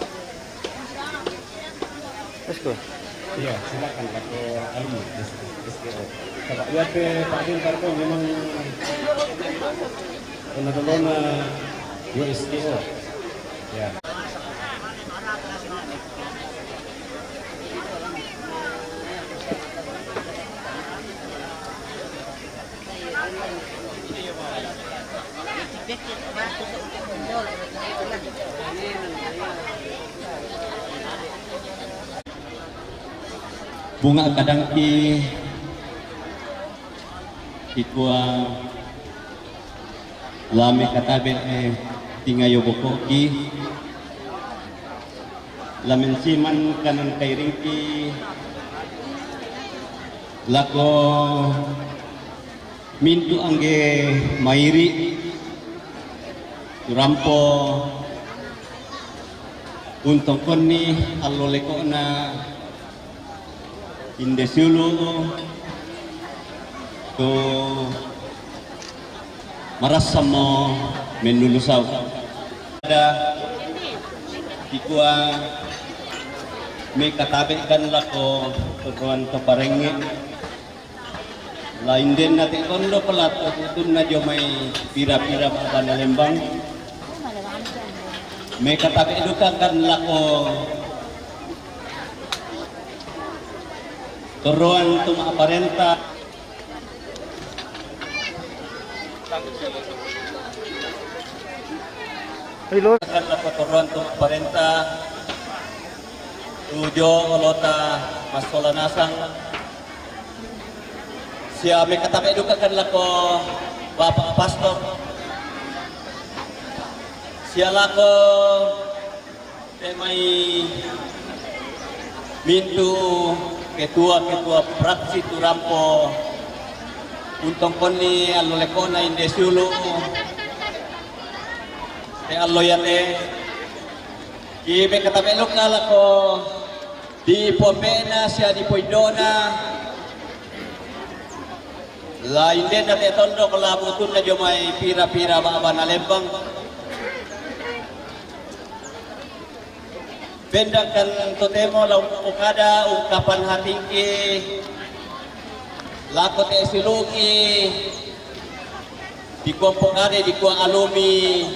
Let's go. Iya, silakan Pak, ke alumni S G O. Coba lihat ke Pak Din, Pak, memang teman dulu na yo S G O. Ya. Bunga kadang ki, kikua lame katabe, eh, tingayo boko ki. Lamen siman kanan kairing ki lako mintu angge mairi, tu rampo untong konni allo lekona inde siulu tu marasamo menulu sau. Ada kikua me katabe kan lako tuan to parenge. La inden na te kondo pala to tutun na jo mai pira-pira baba na lembang. Me katabe duka kan lako toroan tu ma parenta. Kan lako toroan tu ma parenta. Tu jo olota masola nasang. Sia me katabe duka kan lako Bapak Pastor. Sia lako te mai mintu ketua-ketua fraksi tu rampo untong konni allo lekona inde siulu. Te allo yate ki me katabe duka lako di pombena sia di poindona. La indena te tondok la butunna jo mai pira-pira baba na lembang. Benda kan totemo la umpokada ungkapan hatingki lako te siuluki, dikua pokade dikua alumni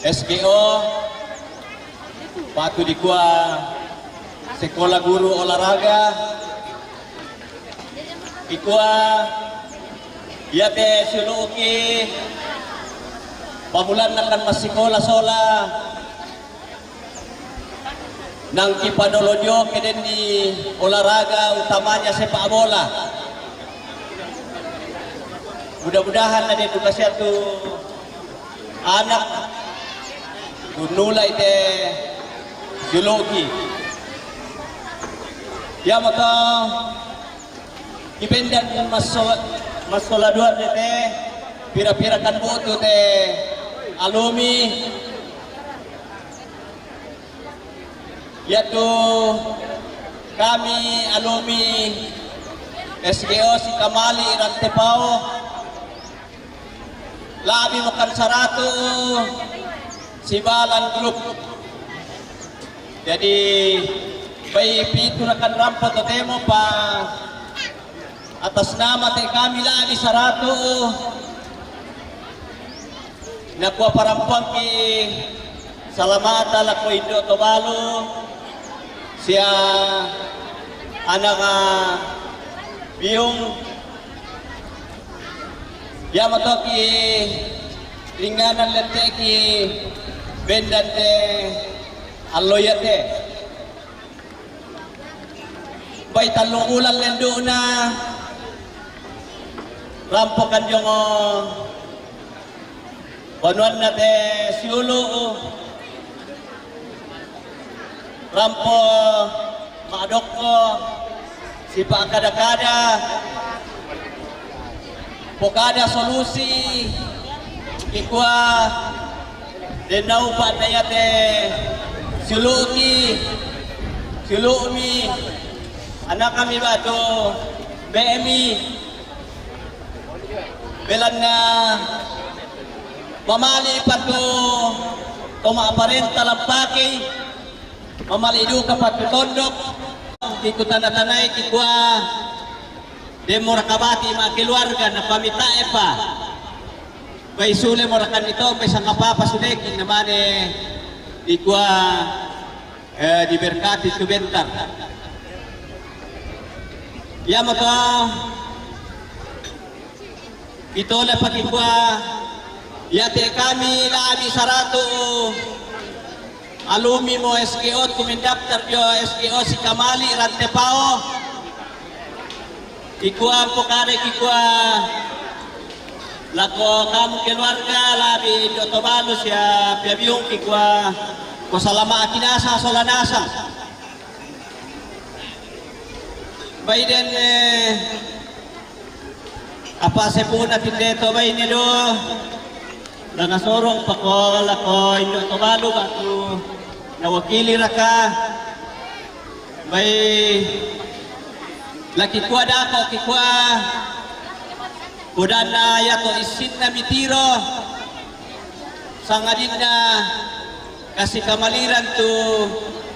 S G O, patu dikua sekolah guru olahraga, dikua yate siuluki pamulanna kan massikola sola. Nang kipadolo jo ke den di olahraga utamanya sepak bola. Mudah-mudahan na den duka sia tu anak gunula ite juluki. Ya maka Ibendan masola, masola duar dete, pira-pira kan butu te alumni. Yatu kami alumni S G O si Kamali Rantepao. Labi makan saratu sibalan grup. Jadi bai pitu rakan rampo totemo pa atas nama te kami labi saratu. Nakua parampuangki salamata lako indo tobalu sia anaka biung. Yamatoki ringanan letteki bendante alloyate. Bai tallung ulan lenduna rampokan jongo banuanna te siulu. Rampo madokko sipakada-kada pokada solusi ikua denau pandayate siuluki siulumi anak kami batu bemi. Belanna mamali' patu to ma'parenta lampakei, mamali' duka patu tondok, kikutana-tanai kikua, demmo raka bati' ma keluarga, napamita'epa. Bai sule morakanni to, bai sangapa-apa sudeki, namane dikua, eh, diberkati tu bentar. Iamoto itole pakikua, iate kami la'bi saratu alumni mo S G O tu mendaftar dio S G O Sikamali' Rantepao. Kikua pokare kikua lako kamu keluarga la'bi Indo' Tobalu sia Piabiung kikua, ko salama' kinasa sola nasang. Baiden, eh, apa sepuna pinde to baine do, lana sorong pako lako Indo' Tobalu batu nawakili raka. Bai lakikua dako kikua, kodanna iato issinna mitiro, sangadinna kasi kamaliran tu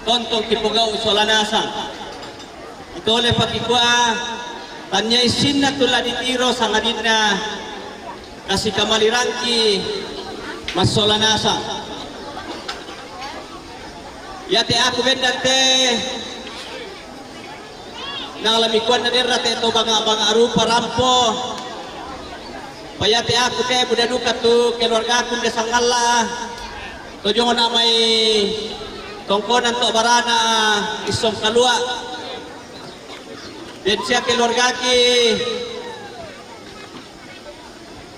tontong kipogau' sola nasang. Itole pakikua, tania issinna tu la ditiro, sangadinna kasi kamaliranki massola nasang. Iate aku bendang te nang lamikuanna derra te to banga-banga rupa rampo. Payate aku te buda duka tu keluargaku nde sangalla. Tojona mai tongkonan to barana issong kalua. Den sia keluargaki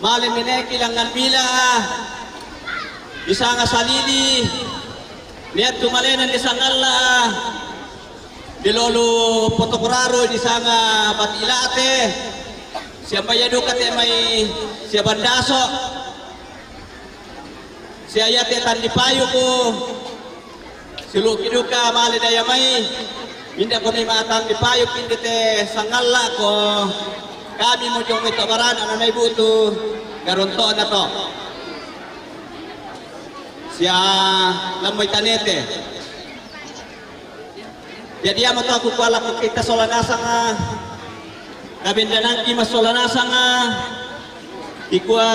male meneki langngan bila, disanga salili, niattu malena disangalla, dilolu potokoraro disanga bati ilate, siambaya duka te mai sia bandaso. Sia iate tandi payuku, siluki duka male daya mai, inda komi matandi payuki inde te sangalla ko kami mojong mai to barana nanai butu garonto na to. Sia lammoi tanete. Jadi, iamoto aku kua lako kita sola nasanga, kabendanangki massola nasanga, ikua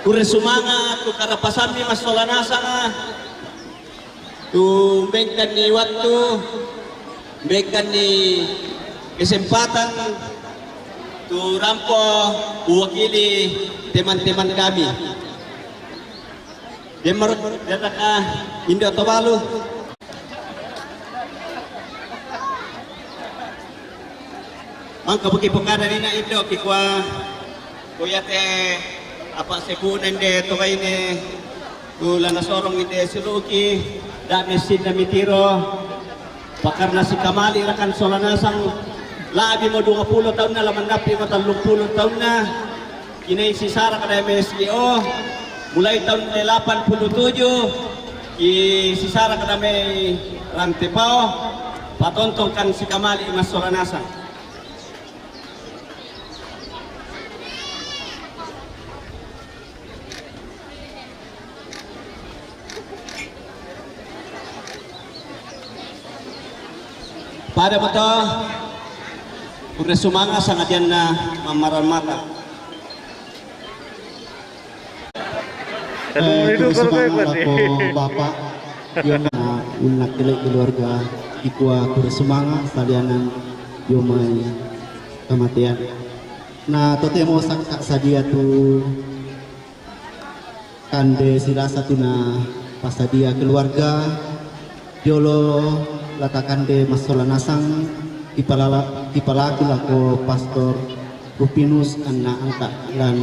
kurre sumanga tu karapasammi massola nasanga, tu mengkanni wattu, mengkanni kesempatan, tu rampo uwakili teman-teman kami. Demmaro, dataka Indo' Tobalu. Mangka buki pokada dina Indo' kikua, ko iate apa sepuna inde to baine, tu lana sorong inde siluki, da messinna mitiro. Pakarna sikamali rakan sola nasang, labi mo duangpulo taunna, la mandappi mo tallungpulo taunna, kinai sisara kada M S G O, mulai tahun delapan puluh tujuh, ki sisara kada mai Rantepao, patontongkan sikamali massola nasang. Pada moto, kurre sumanga sangadianna mammaran mata. Aduh, eh, itu kurre kalau sumanga saya lako bapa, iyo na unna kele keluarga, ikua kurre sumanga salianan iyo mai kamatean. Na totemo sakka sadia tu kande silasa tu na pasadia keluarga, jolo lata kande massola nasang, kipalala-, kipalaku lako Pastor Rupinus anna angka lan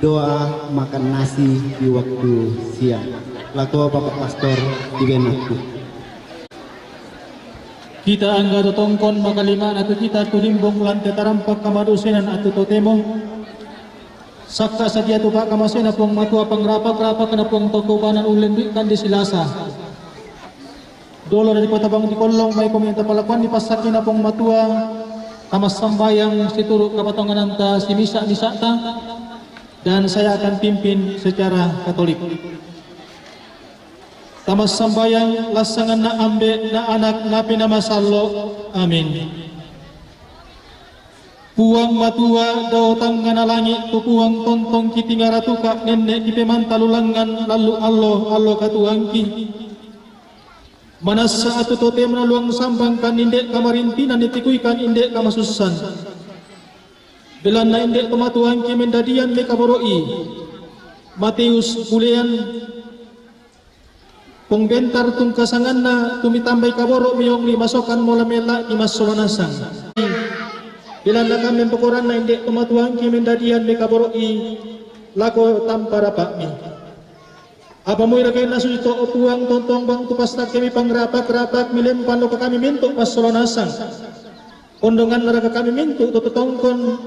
doa makan nasi di waktu siang. Lako Bapak Pastor di benakku. Kita angga totongkon makalimana tu kita tu limbong lante tarampak kamadusenan atu totemo. Sakka sadia tu pakamasena Puang Matua pangrapak-rapakna Puang toko banan ullen duit kandi silasa. Dolo dari kota bang di kollong mai komi tapalakuan di pasakina Puang Matua. Tamassambayang situru' kapatongananta simisa'-misa'ta, dan saya akan pimpin secara Katolik. Tamassambayang lassanganna Ambe', na Anak, na Pinamasallo'. Amin. Puang Matua, dao tangngana langi', tu Puang tontong kitingaratuka', nenne' kipemantalu langngan lallu' allo, allo katuoangki. Manassa atu totemo naluang sambangkan inde' kamarintinan, nitikuikan inde' kamasussan. Belanna inde' tomatuangki mendadian mekaboro'i, Mateus Bulean, Pong Bentar tungkasanganna, tu mitambai kaboro' meong limasokan mola mella' imassola nasang. Belanna kammempo koranna inde' tomatuangki mendadian mekaboro'i lako tampa rapa'mi. Apa moi ragaenna susito, o Puang, tontong bang tu passakke mipangrapak-rapak milempan lako kami mintu' massola nasang. Ondongannaraka kami mintu' to totongkon,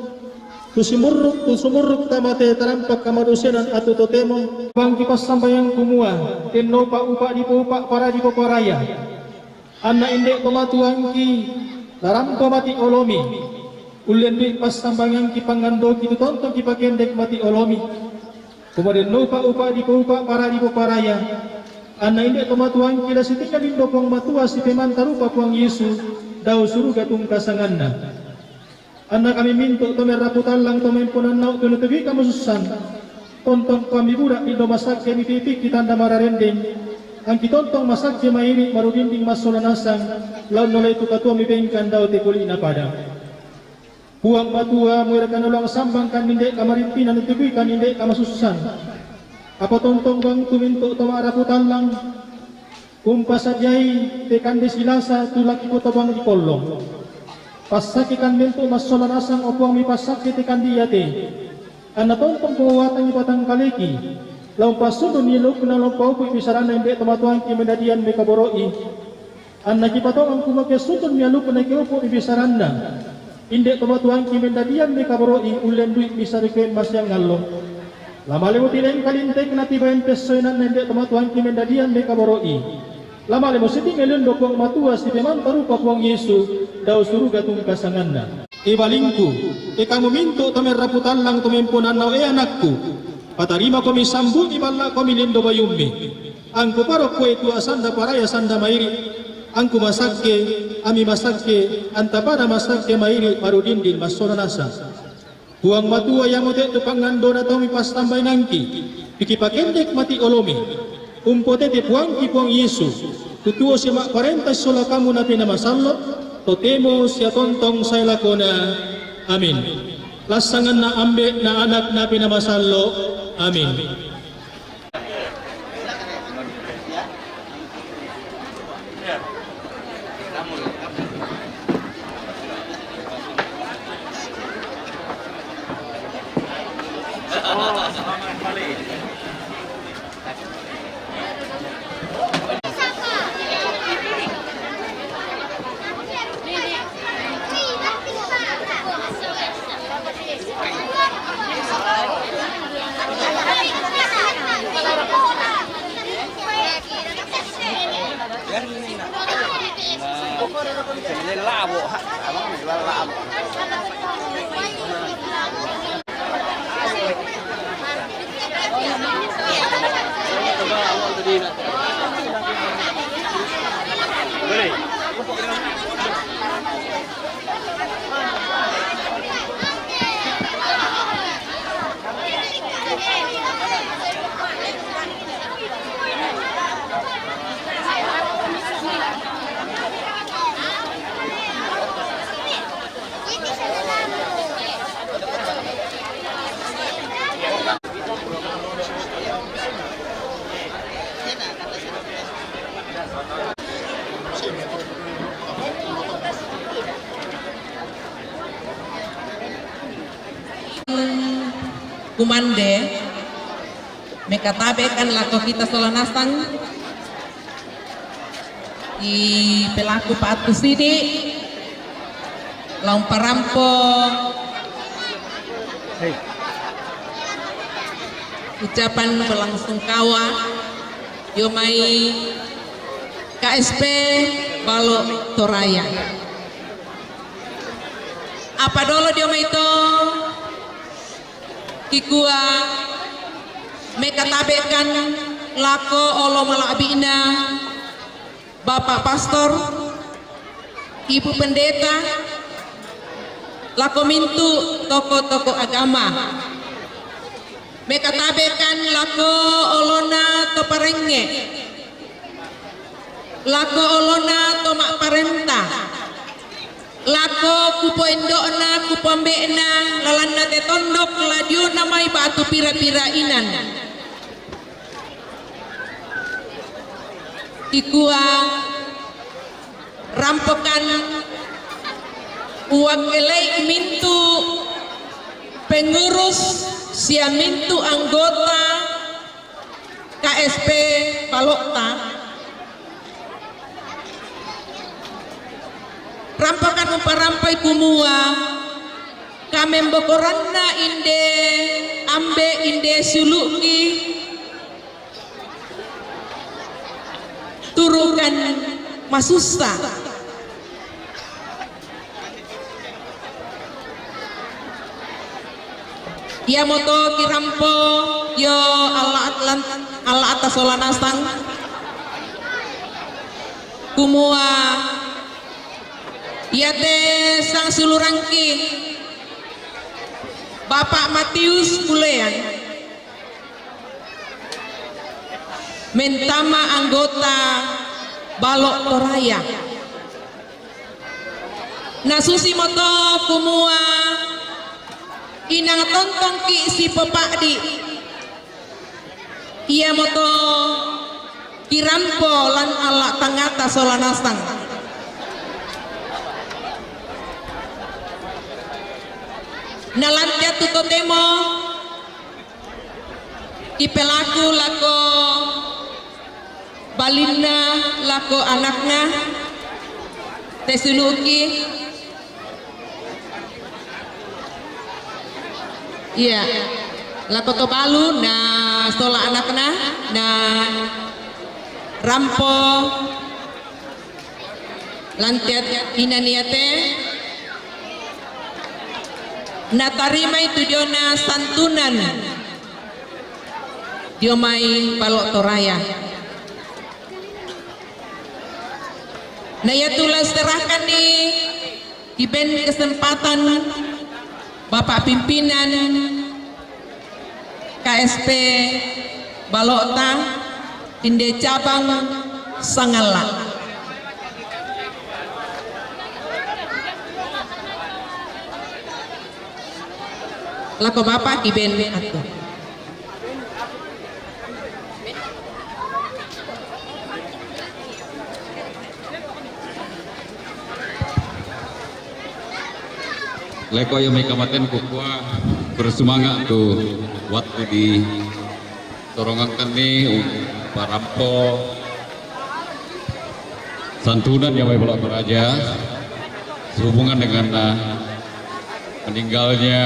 tu simurruk, tu sumurruk tamate tarampak kamadosenan atu totemo? Bang kipassambayang kumua, tennopa upa' dipoupa' para dipoparaya. Anna inde' tomatuangki larampo mati' olomi, ullendui' passambangangki pangandoki tu tontong kipakendek mati' olomi. Kumua dennopa upa' dipoupa' para dipoparaya, anna inde' tomatuangki la sitinna lindo Puang Matua sipemanta rupa Puang Yesu dao suruga tungkasanganna. Anna kami mintu' to merrapu tallang to mempo nannau' tu nitibui kamasussan, tontong pamibura' lindo masakke mitipiki tanda mararendeng, angki tontong masakke mairi' marudinding massola nasang, la unnolai tu katuomi bengkan dao tekoli'na padang. Puang Matua, moi raka naluang sambangkan inde' kamarintinan, nitikuikan inde' kamasussan. Apa tontong bang tu mintu' to ma'rapu tallang, umpasadiai te kande silasa tu la kipotobang dikollong. Passakkekan mintu' massola nasang, o Puang, mipassakke te kande iate. Anna tontong powatangi batangkaleki, la umpasundun ialukna, la umpaupu'i bisaranna inde' tomatuangki mendadian mekaboro'i. Anna kipatongang kumua ke sundun mialukna, ke upu'i bisaranna inde' tomatuangki mendadian mekaboro'i, ullendui' bisara ke maseang allo. La malemo tileng kalintekna tibaen pessoenanna inde' tomatuangki mendadian mekaboro'i. La malemo sitinge lindo Puang Matua sipemanta rupa Puang Yesu dao suruga tungkasanganna. E balingku, e kamu mintu' to merrapu tallang to mempo nannau', e anakku, patarima komi sambu'mi, balla' komi lindo bayummi. Angku paro kue tua sanda paraya sanda mairi', angku masakke, ami masakke, anta pada masakke mairi' marudinding massola nasang. Puang Matua, iamo te tu pangandona tau mipassambayanangki, pikipakendek mati' olomi. Umpotete Puangki Puang Yesu, tu tuo sia ma'parenta sola kamu na Pinamasallo', totemo sia tontong sae lakona. Amin. Lassanganna Ambe', na Anak, na Pinamasallo'. Amin. Kumande, mekatabekan lako kita sola nasang, i pelaku pa'attu sidi', la umparampo ucapan berlangsungkawa, dio mai K S P Balo' Toraya. Apa dolo dio mai to, kikua mekatabekan lako olo mala'bi'na Bapak Pastor, Ibu Pendeta, lako mintu' toko-toko agama. Mekatabekan lako olona to parengnge', lako olona to ma'parenta, lako kupoendo'na, kupoambe'na, lalanna te tondok la diona mai ba'tu pira-pira inan. Kikua rampokan uwakkelei mintu' pengurus sia mintu' anggota K S P Balo'ta. Rampokan umparampoi kumua kamembokoranna inde ambe' inde siulu'ki turukan masussa. Iamoto kirampo dio Alla' Atlan-, Alla' Atta Sola Nasang, kumua iate sangsiulurangki Bapak Matius Bulean mentama anggota Balo' Toraya. Nasusimoto kumua inang tontongki' sipopa'di', iamoto kirampo lan Alla' Tangata Sola Nasang. Na lan te attu totemo kipelaku lako balinna, lako anakna, te siulu'ki. Iya, lako to balu na sola anakna, na rampo lan te inan iate, natarimai tu diona santunan dio mai Balo' Toraya. Na iatu la serahkan ni kiben kesempatan Bapak Pimpinan K S P Balo'ta, inde cabang Sangalla'. Lako Bapak kiben attu. Leko io mai kamaten kukua, bersumanga' tu wattu di torongangkanni parampo santunan io mai Balo' Toraja sehubungan dengan, eh, meninggalnya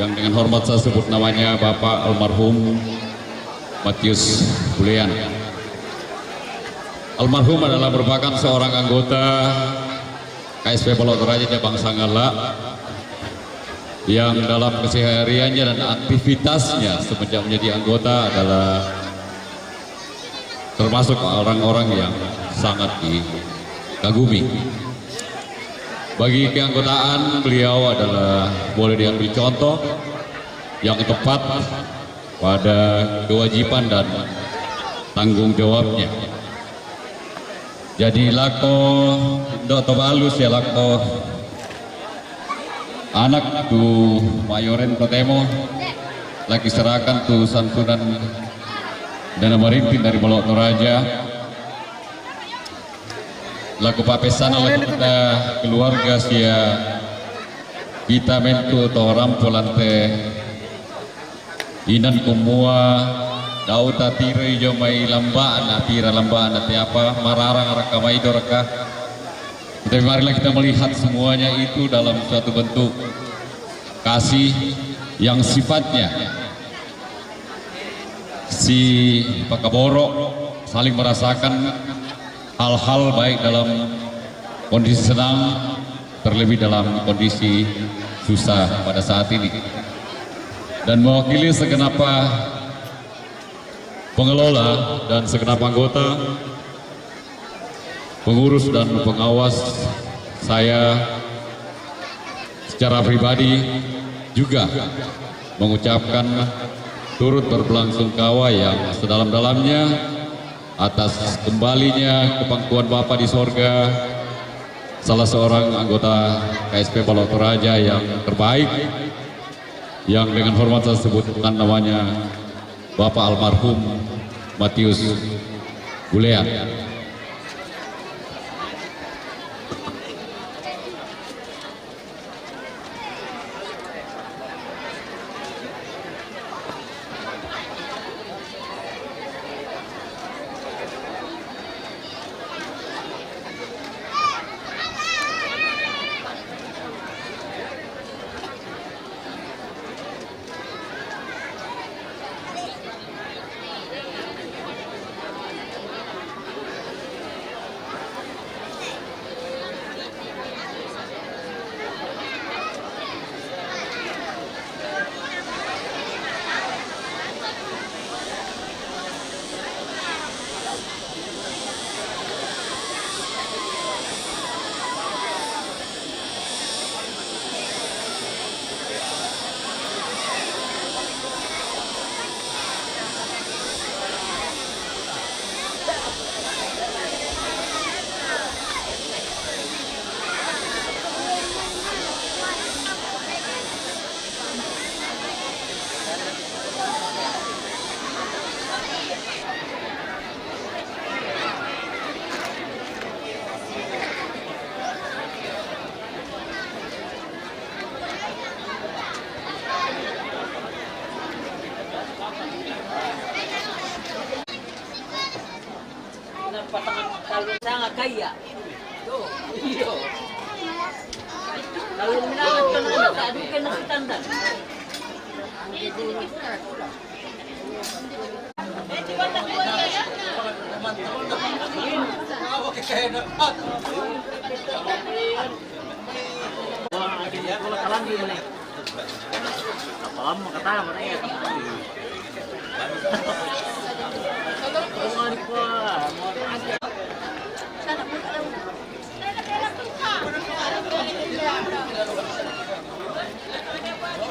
yang dengan hormat saya sebut namanya Bapak almarhum Matius Bulean. Almarhum adalah merupakan seorang anggota K S P Balo' Toraja cabang Sangalla' yang dalam kesehariannya dan aktivitasnya semenjak menjadi anggota adalah termasuk orang-orang yang sangat dikagumi. Bagi keanggotaan, beliau adalah boleh diambil contoh yang tepat pada kewajiban dan tanggung jawabnya. Jadi lako ndo to balu sia lako anak tu mayoren totemo lagi serahkan tu santunan dana marinting dari Balo' Toraja. Lako papesana lako kita keluarga sia kita mentu to rampo lan te inan kumua dau tatiroi dio mai lamba'na, pira lamba'na te apa, mararang raka, maido raka. Tapi marilah kita melihat semuanya itu dalam suatu bentuk kasih yang sifatnya si pakaboro' saling merasakan hal-hal baik dalam kondisi senang terlebih dalam kondisi susah pada saat ini. Dan mewakili segenap pengelola dan segenap anggota, pengurus dan pengawas, saya secara pribadi juga mengucapkan turut berbelasungkawa yang sedalam-dalamnya atas kembalinya ke pangkuan Bapa di sorga salah seorang anggota K S P Paloh Toraja yang terbaik, yang dengan hormat saya sebutkan namanya, Bapak almarhum Matius Bulean. Kalau minangat ka na, tak duka na si Tandan.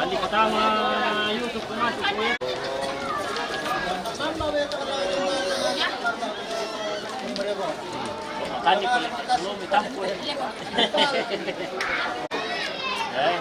Balik pertama Yusuf masuk. Tadi belum ditampung. Eh.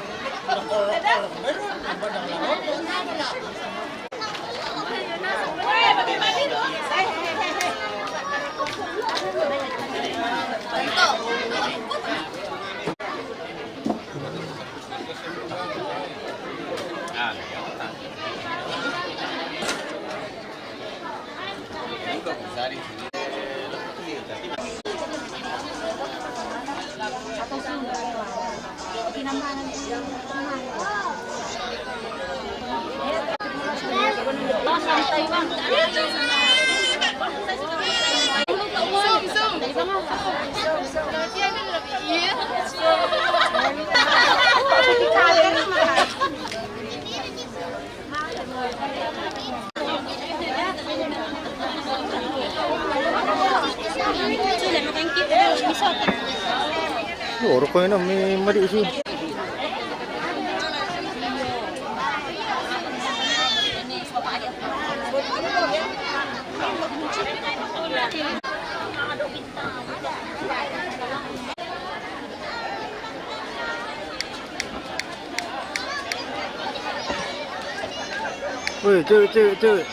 Yo, rokok ini mi madi sih. Weh, cek, cek, cek.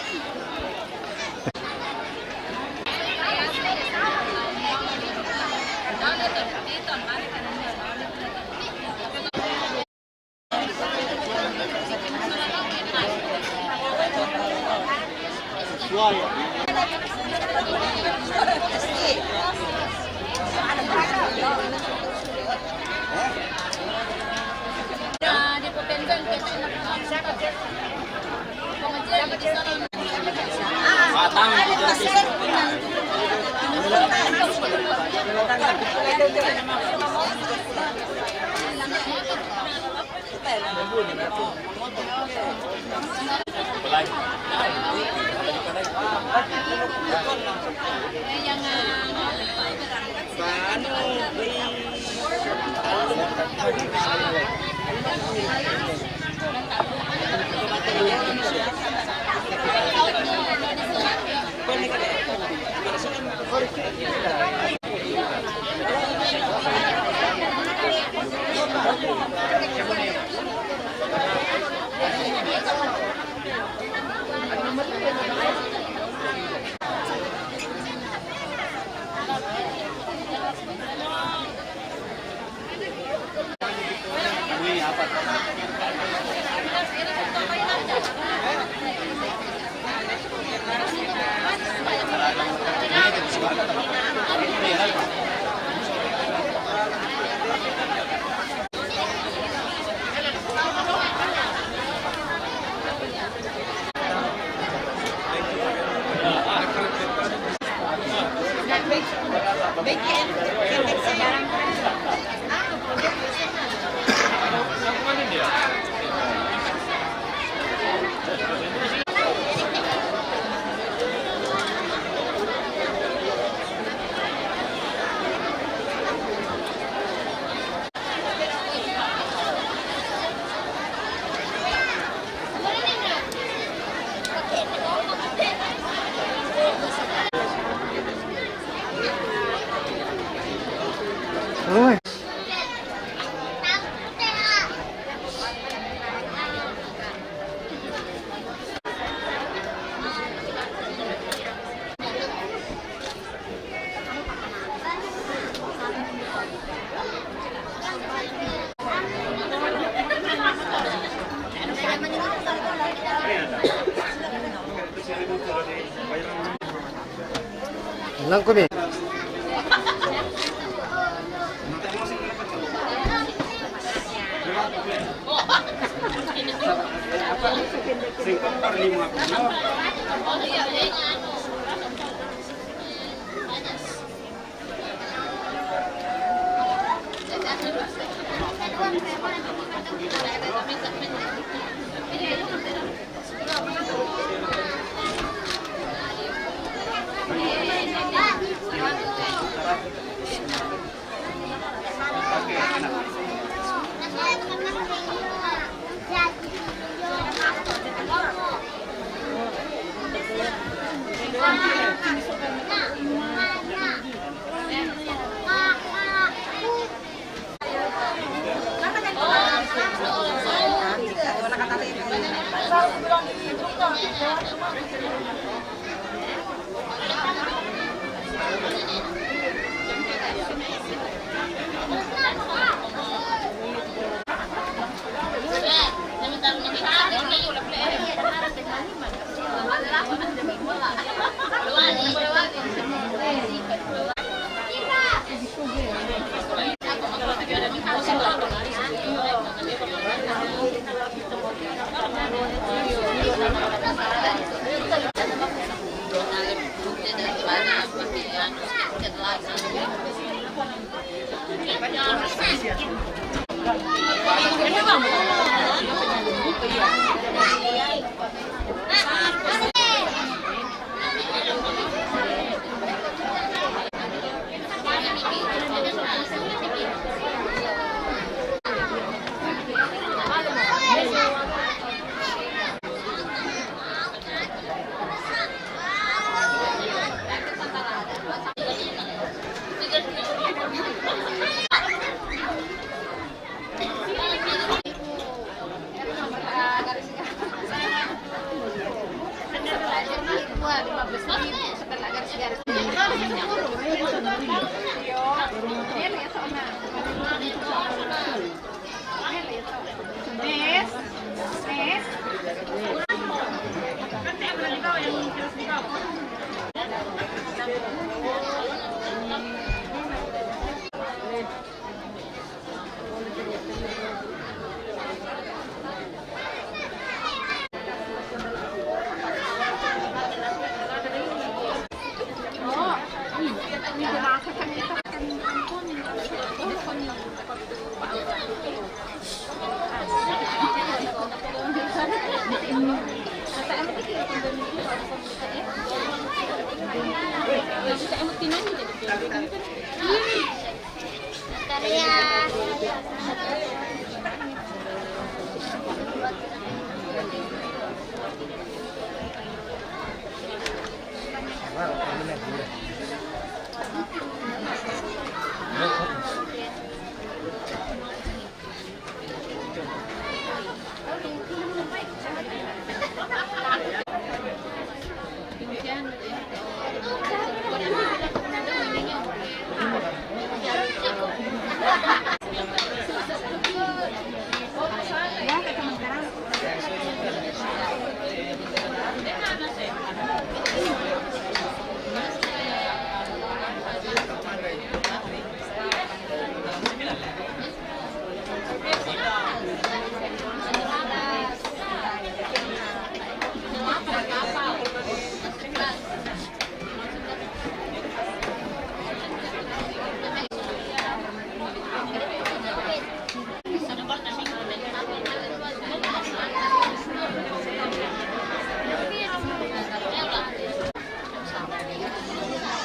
Langkumi.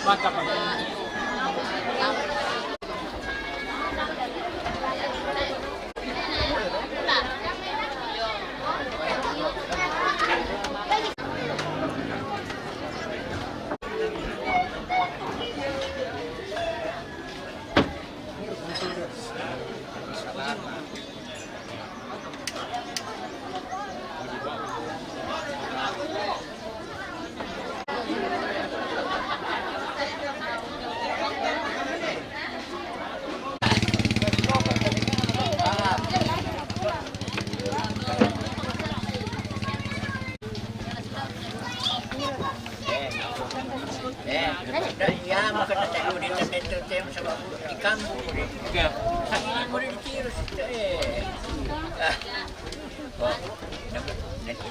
Mantap, Bang. Eh, iya, makanya tayo din na ito, tayo sa di kamu, di. Iya. Hindi mo rin tiro sa ito, eh. Ah. Oh, nag-, nag-,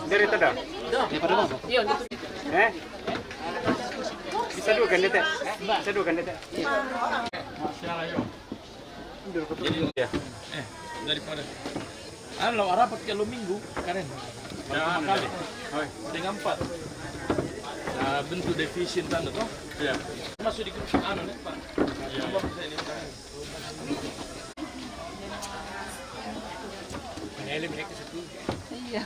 Dari tada? Eh? Bisa dua kan, Tete? Bisa dua kan, Tete? Iya. Eh, daripada. Anu, lo rapat kalau minggu, karen. Pertama kali. Dengan empat. Nah, bentuk division tanda toh. Iya. Masuk di grup anu nih, Pak. Iya. Nomor saya ini, Pak. Ini elim, ini ke situ. Iya.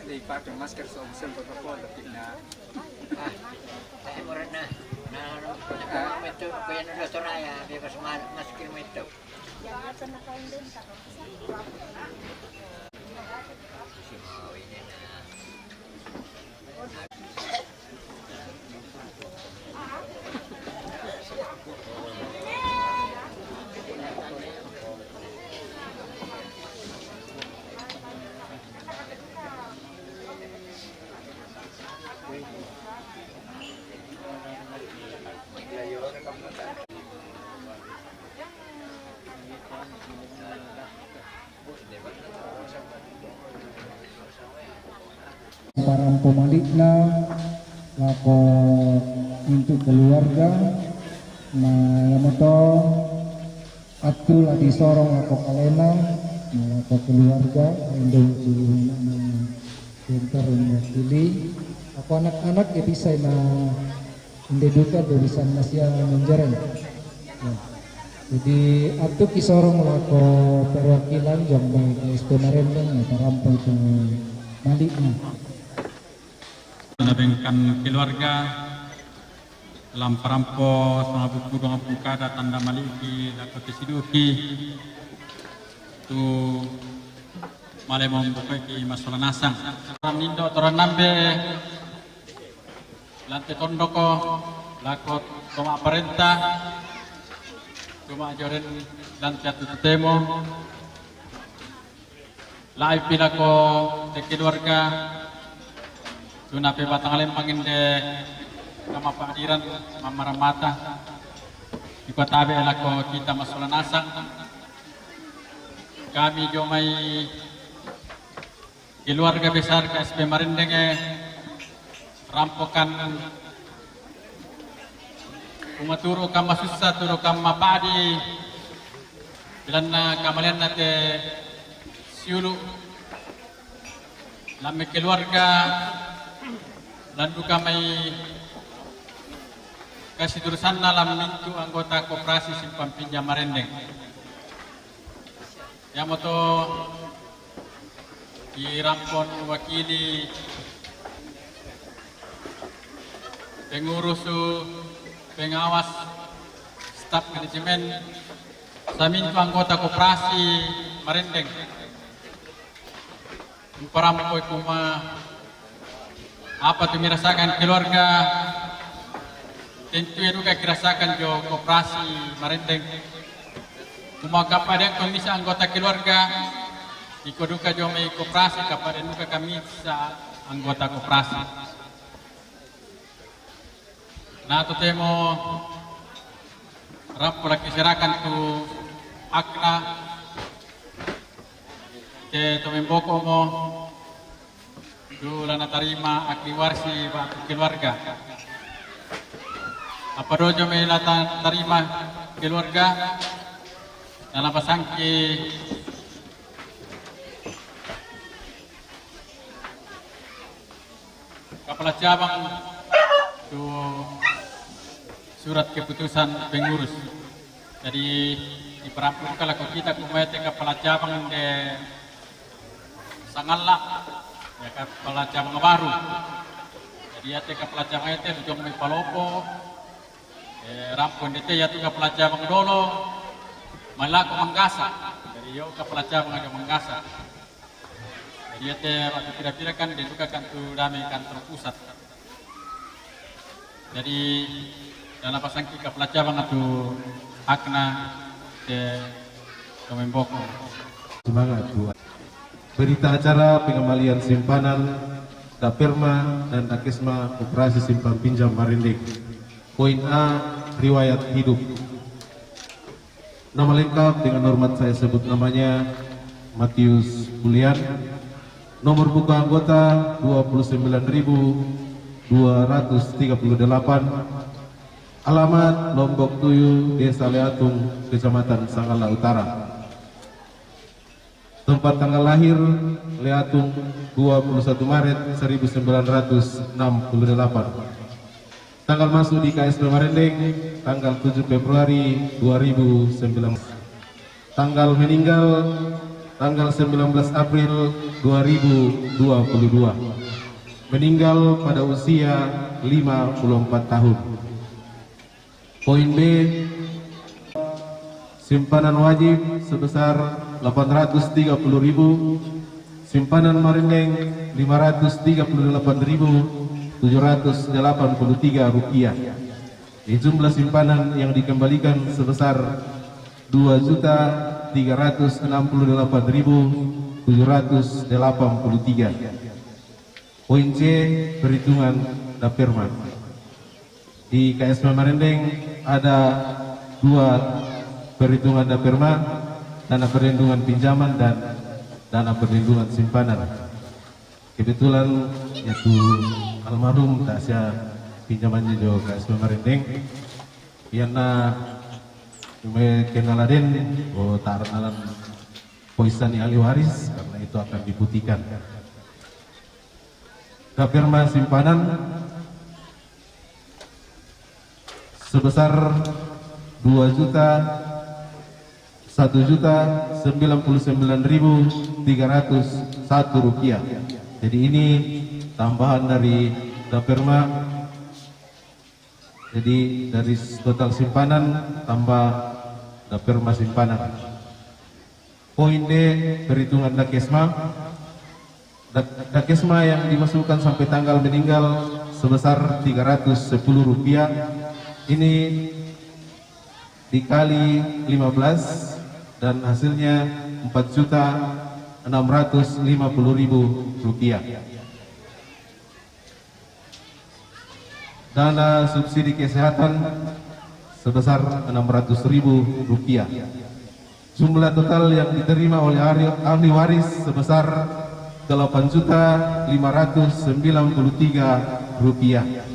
Di pakai masker so, bisa protokol, tapi na. Ah, saya murah na. Na, na, na, itu, kuya na dokter ya, bebas ma-, masker itu. Parampo mali'na lako untuk keluarga, na iamoto attu la disorong lako kalena, na lako keluarga, indo' si center mewakili, lako anak-anak ya bisa na inde duka do bisa nasia menjereng. Ya. Jadi, attu kisorong lako perwakilan jombai S P Marendeng, ya, parampo itu mali'na. Nabengkan keluarga, lam parampo, sama buku dong bukada tanda maliki, lako tesiduki, tu male membukai ki masalah nasang. Nindo toran nambe, Lante tondoko, lako toma parenta, Cuma joren dan jatuh temo. Lae pi lako te keluarga, tuna pe Batangalempang inde kama pa'diran mammaramata. Iko tabe' lako kita massola nasang. Kami jo mai keluarga besar K S P Marindeng e, rampokan kumaturu kamma sussa, turu kamma pa'di, belanna kamaleanna te siulu', lamme keluarga, lan duka mai kasiturusanna lan mintu anggota koperasi Simpang Pinjam Marindeng. Iamoto irampon wakili, pengurusu, pengawas, staf manajemen, samintu anggota koperasi Marindeng. Umparampoi kuma apa tu mirasakan keluarga, tentu ia duka kirasakan jo koperasi Marindeng. Kuma kappadean ko misa anggota keluarga, iko duka jo mai koperasi, kappadean duka kamisa anggota koperasi. Na to temo rampo laki serakan tu hakna te to memboko mo tu lana tarima aki warsi batu keluarga. Apa dojo me lata tarima keluarga, lana pasangki kepala cabang tu surat keputusan pengurus. Jadi, diperampunkan lako kita kumete kepala cabang de Sangalla, ya, kepala cabang baru. Jadi, ate kepala cabang ete dujong mai palopo, eh, rampon dete ya tu kepala cabang dolo, malako Manggasa. Jadi, yo kepala cabang aja Manggasa. Jadi, ate waktu kira-kira kan dia juga kan tu dame kantor pusat. Jadi, dalam pasangki kepala cabang atau hakna ke kememboko. Semangat buat berita acara pengembalian simpanan Daperma dan Dakesma Koperasi Simpang Pinjam Marindeng. Poin A, riwayat hidup. Nama lengkap dengan hormat saya sebut namanya Matius Bulian. Nomor buku anggota dua puluh sembilan ribu dua ratus tiga puluh delapan. Alamat Lombok Tuyu, Desa Leatung, Kecamatan Sangalla Utara. Tempat tanggal lahir, Leatung, dua puluh satu Maret seribu sembilan ratus enam puluh delapan. Tanggal masuk di K S P Marindeng, tanggal tujuh Februari dua ribu sembilan belas. Tanggal meninggal, tanggal sembilan belas April dua ribu dua puluh dua. Meninggal pada usia lima puluh empat tahun. Poin B, simpanan wajib sebesar delapan ratus tiga puluh ribu, simpanan Marindeng lima ratus tiga puluh delapan ribu tujuh ratus delapan puluh tiga rupiah. Di jumlah simpanan yang dikembalikan sebesar dua juta tiga ratus enam puluh delapan ribu tujuh ratus delapan puluh tiga. Poin C, perhitungan Daperma. Di K S P Marindeng ada dua perhitungan Daperma, dana perlindungan pinjaman dan dana perlindungan simpanan. Kebetulan yaitu almarhum tak sia pinjamannya jo K S P Marindeng. Iana me kenaladen, oh, tak nalan poisani ahli waris, karena itu akan diputihkan. Daperma simpanan sebesar dua juta, satu juta sembilan puluh sembilan ribu tiga ratus satu rupiah. Jadi, ini tambahan dari Daperma. Jadi, dari total simpanan tambah Daperma simpanan. Poin D, perhitungan Dakesma. Dak-, Dakesma yang dimasukkan sampai tanggal meninggal sebesar tiga ratus sepuluh rupiah. Ini dikali lima belas, dan hasilnya empat juta enam ratus lima puluh ribu rupiah. Dana subsidi kesehatan sebesar enam ratus ribu rupiah. Jumlah total yang diterima oleh ahli, ahli waris sebesar delapan juta lima ratus sembilan puluh tiga rupiah.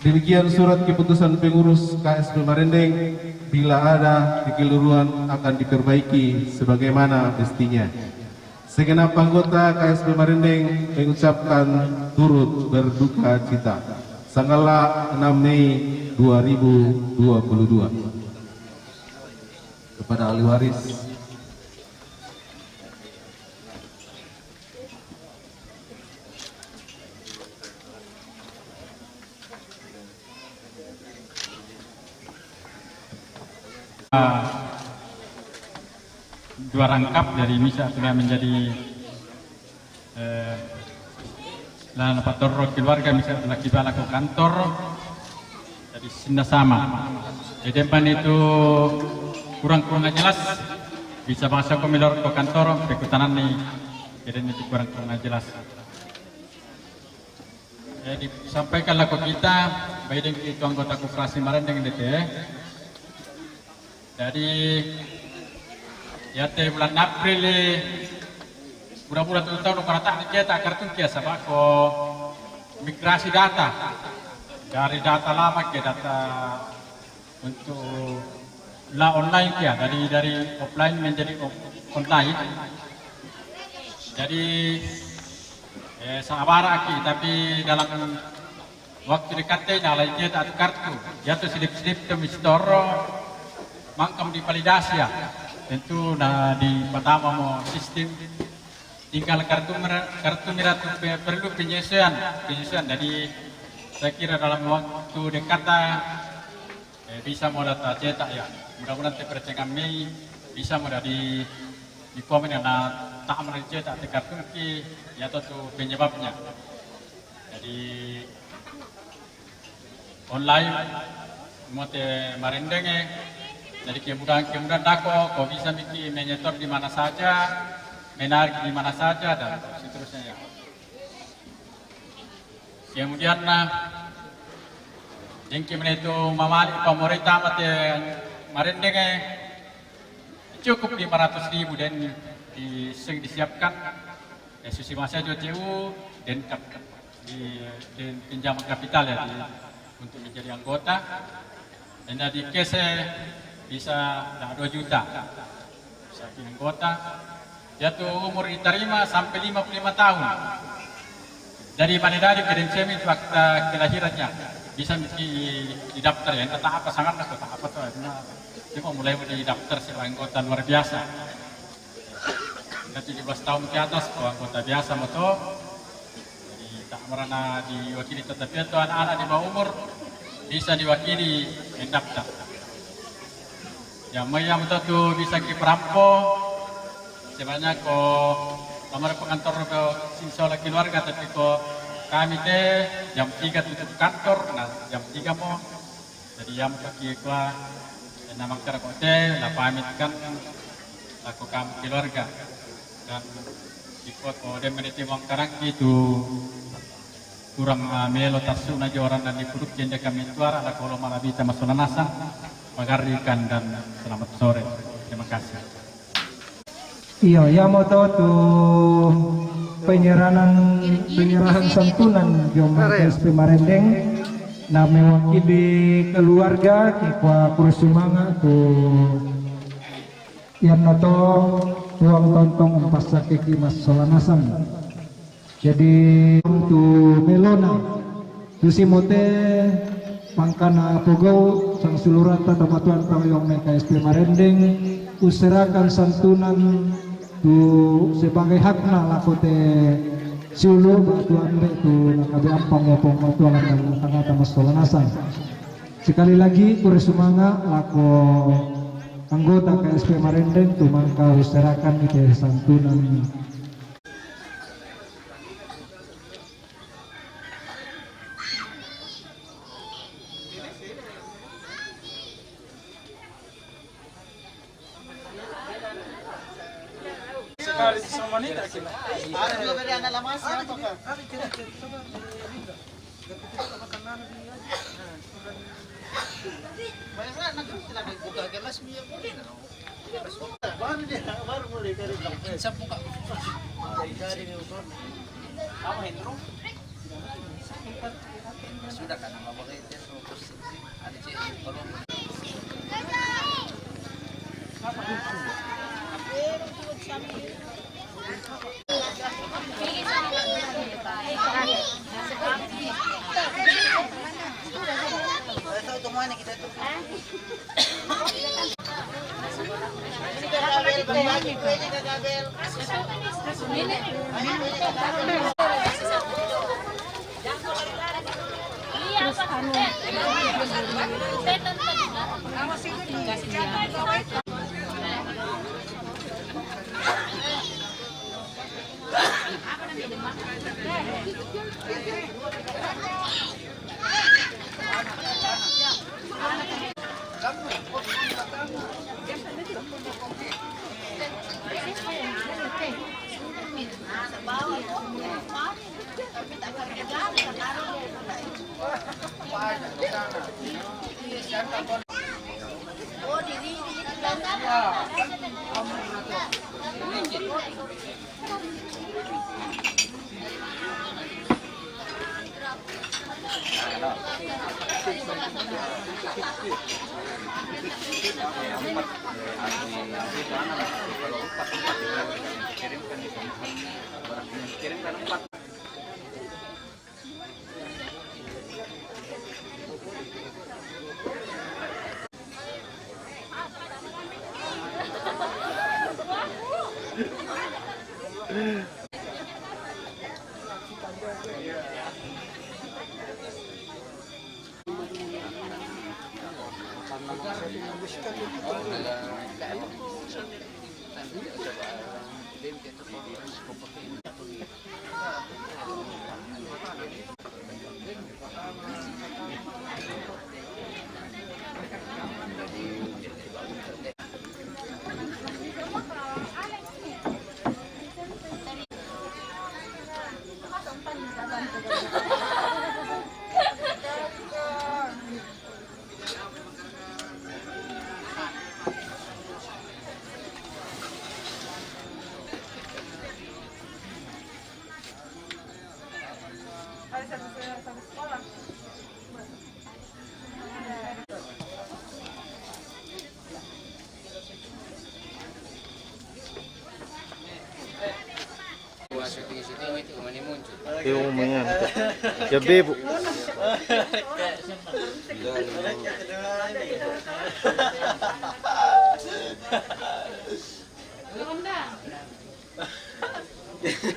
Demikian surat keputusan pengurus K S P Marendeng. Bila ada kekeliruan, akan diperbaiki sebagaimana mestinya. Segenap anggota K S P Marendeng mengucapkan turut berduka cita. Tanggal enam Mei dua ribu dua puluh dua. Kepada ahli waris. Dua rangkap dari misa sudah menjadi, eh, dan patorro keluarga misa sudah kita laku kantor. Jadi sinda sama. Jadi empan itu kurang-kurang jelas. Bisa bahasa ko milor ko kantor, pekutanan ni. Jadi itu kurang-kurang jelas. Jadi sampaikan laku kita, baik itu anggota koperasi Marendeng D T. Jadi, ya, te bulan April, eh, bulan-bulan tu tahu, kalau tak dicetak kartun kia, sabab ko migrasi data dari data lama ke data untuk la online kia, dari, dari offline menjadi on-, online. Jadi, eh, sabar aki, tapi dalam waktu dekat te na lai cetak kartu. Jatuh sedip-sedip tu mistor mangkam di validasi ya. Tentu na di pertama mo sistem tinggal kartu mera-, kartu merah tu pe-, perlu penyesuaian, penyesuaian. Jadi saya kira dalam waktu dekat, eh, bisa mo data cetak ya. Mudah-mudahan te pertengahan Mei bisa mo di, di komen na tak mau cetak te kartu ki ya tu penyebabnya. Jadi online mo te Marendeng, eh. Jadi kemudahan, kemudahan dako, ko bisa miki menyetor di mana saja, menarik di mana saja, dan seterusnya ya. Kemudian na, dengki mene tu mamali pamorita mo te Marendeng, eh, cukup lima ratus ribu dan di, sing disiapkan, eh, susi masa jo C U dan kap-, di, di pinjaman kapital ya, di, untuk menjadi anggota. Dan di kese bisa dah dua juta. Satu anggota. Jatuh umur diterima sampai lima puluh lima tahun. Dari mana dari kirim semi itu akta kelahirannya. Bisa di, di daftar ya, entah apa sangat lah, kota apa tuh. Nah, cuma mulai di daftar sebagai anggota luar biasa. Sudah tujuh belas tahun ke atas, ko anggota biasa mo to. Jadi tak merana diwakili, tetapi itu anak-anak di bawah umur bisa diwakili mendaftar. Ya, mo ya mo to tu bisa ki perampo. Sebanyak ko kamar pengantor ko sing sola keluarga, tapi ko kami te jam tiga tutup kantor, nah jam tiga mo. Jadi ya mo kaki kua, nama kara ko te, la pamit kan, la ko kami keluarga. Dan iko ko de meniti mangkarang itu kurang, ah, melo tasu na joran dan dipuduk jende kami tuara la kolo malabita masola nasang, pagarikan dan selamat sore. Terima kasih. Iyo, ya mo to tu penyerahan, penyerahan santunan jo K S P Marendeng. Na mewakili keluarga, ki kua kura sumanga tu. Iam na to tuang tontong umpasa keki masola nasang. Jadi tu melona, tu si mo te pangkana pogou sang sulurata tamatuan tau yong me K S P Marendeng, userakan santunan tu sebagai hakna lako te siulu batu ambe tu nakabe ampang wapong matualan dan tangata masola nasang. Sekali lagi kure sumanga lako anggota K S P Marendeng tu mangka userakan ite santunan. Ada dua beri anak lama siapa kah? Baru dia, baru mulai dari belakang. Saya buka. Dari, dari, apa, Hendro? Sudah kan, nama bagai dia, terus ada cek, kalau Yung umanya. Ya, Beb.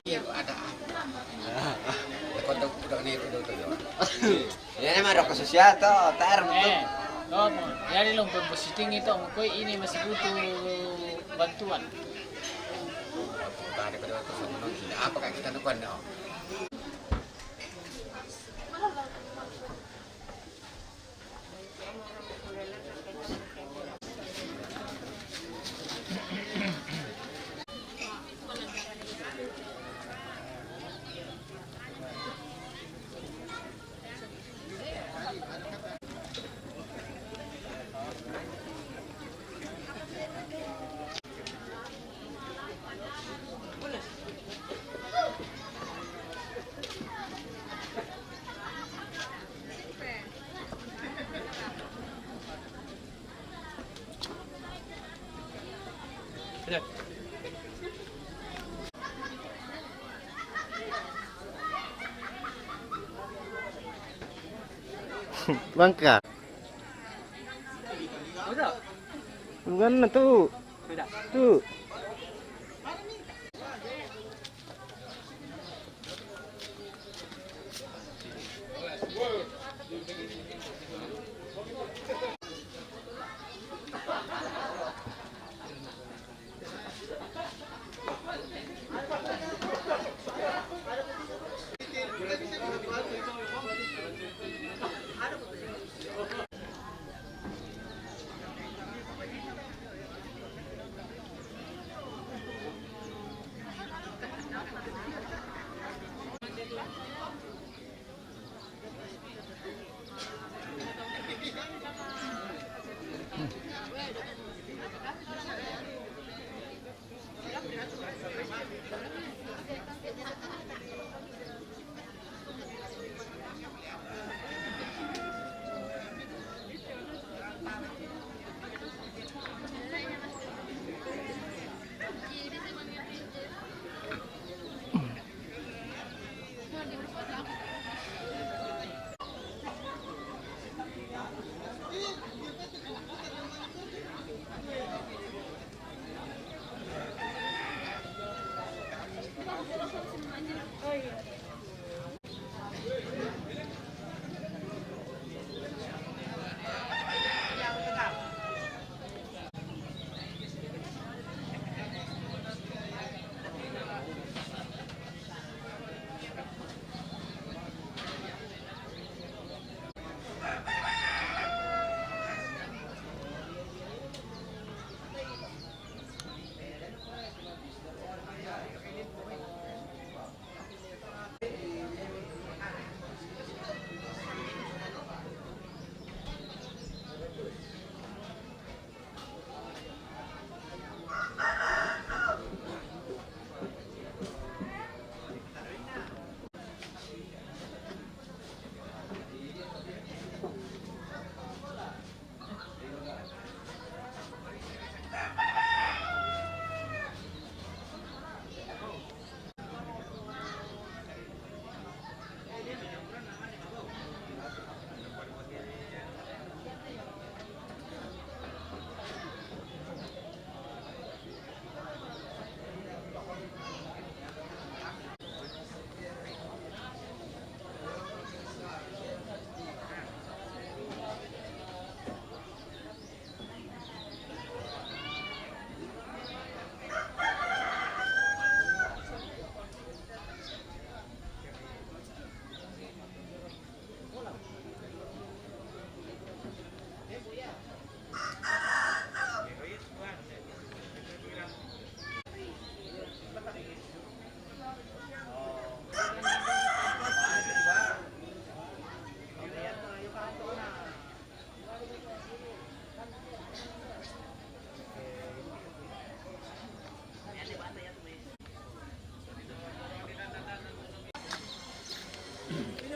Iya, ada. Kau tahu udah nih itu tuh. Ya, emang ada khususnya tuh, tar. Eh, no, jadi lo positing itu, kau ini masih butuh bantuan. Apa kayak kita tuh kan, no? Bangka. Bukan na tu. Tu.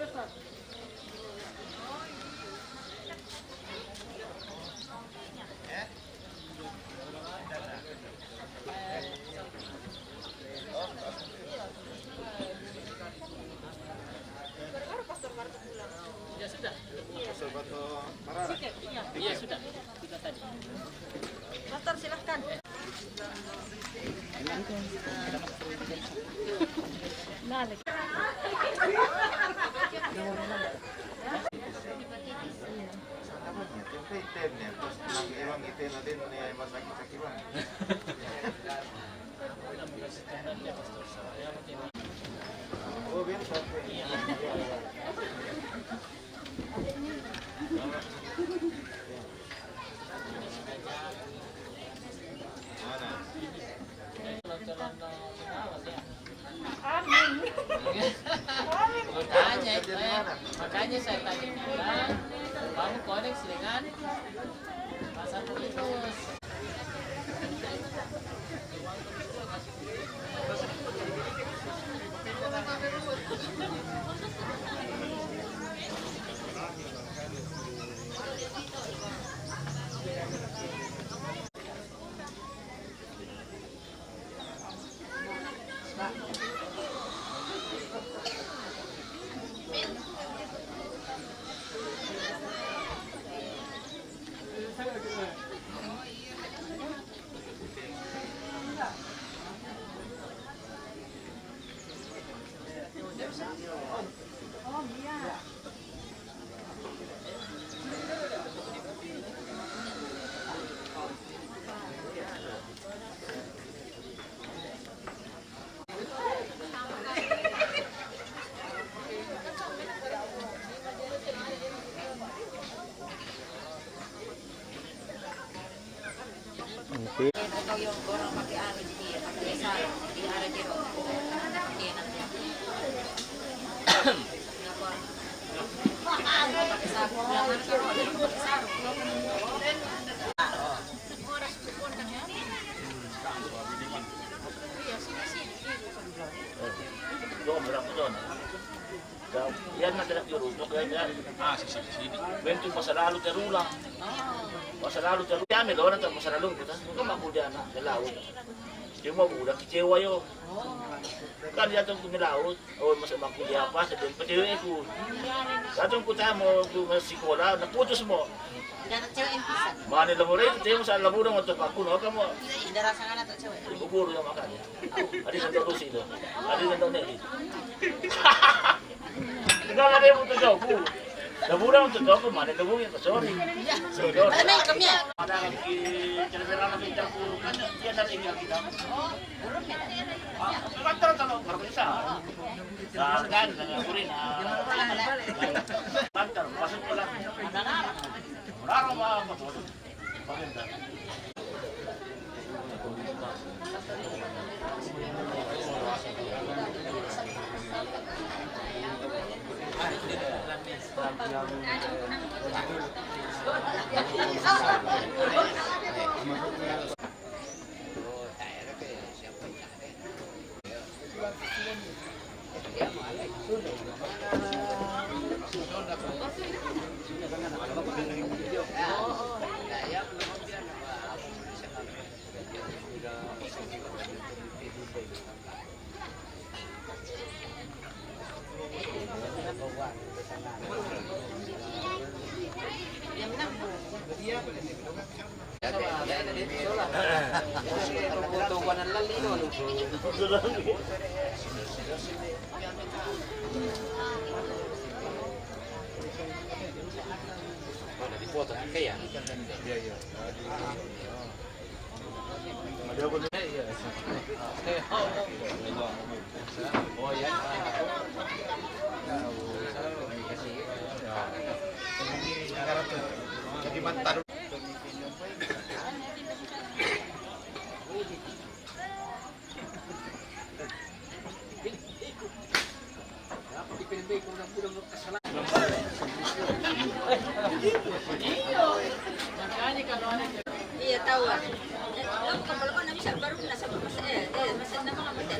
Iya, sudah. Iya, sudah. Sudah tadi. Pastor, silahkan. Nah, lagi. Amin. Amin. Makanya, eh, makanya saya tadi bilang, kamu koneksi dengan Pastor Petrus. Oke. Doon, wala ko doon. Yan na talaga yung rutok, yan, yan. Ah, si, si, si. Bento pasalalu terula. Pasalalu terula. Yan, may gawa na tayo pasalalu. Huwag ka makuha na, sa laot. Yung mabuda, kichewa yun. Kan yatong kumilaot. O, mas makuha pa, sa din, pati yung eko. Yatong kuta mo, kung mas sikola, naputos mo. Mani lamurin, tayo mo sa lamurin mo, tapakuno ka mo. Ibuburo yung makan. Adi na daw Lucy, no? Adi na daw Nelly. Ikaw na rin mo to daw, bu. Laburan mo to daw, bu. Mani laburan mo, sorry. Sorry. Ano na yung kami? Mana ang ki-, kinabira na kita po. Kan, yan na rin yung kita. Ah, kantar tanong, parang isa. Sa kan, sa kurin, ah. Kantar, pasok ko lang. Wala akong mga matulog. Mana di foto, kaya? Iya, iya. Iya, tawa. Eh, lo, kapal ko na bisa, baru na sa, eh, eh, mas, na mga model.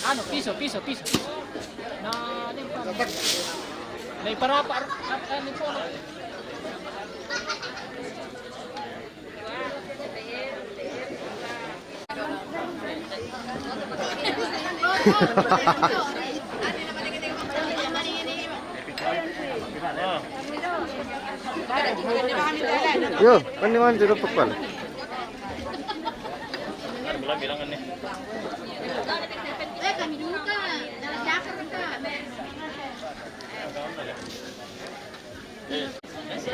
Ano, piso, piso, piso. Na, ano yung pang-, may parapar, at ano po. Yo, ano naman, dito pa pala?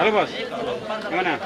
Halo, boss. Gimana?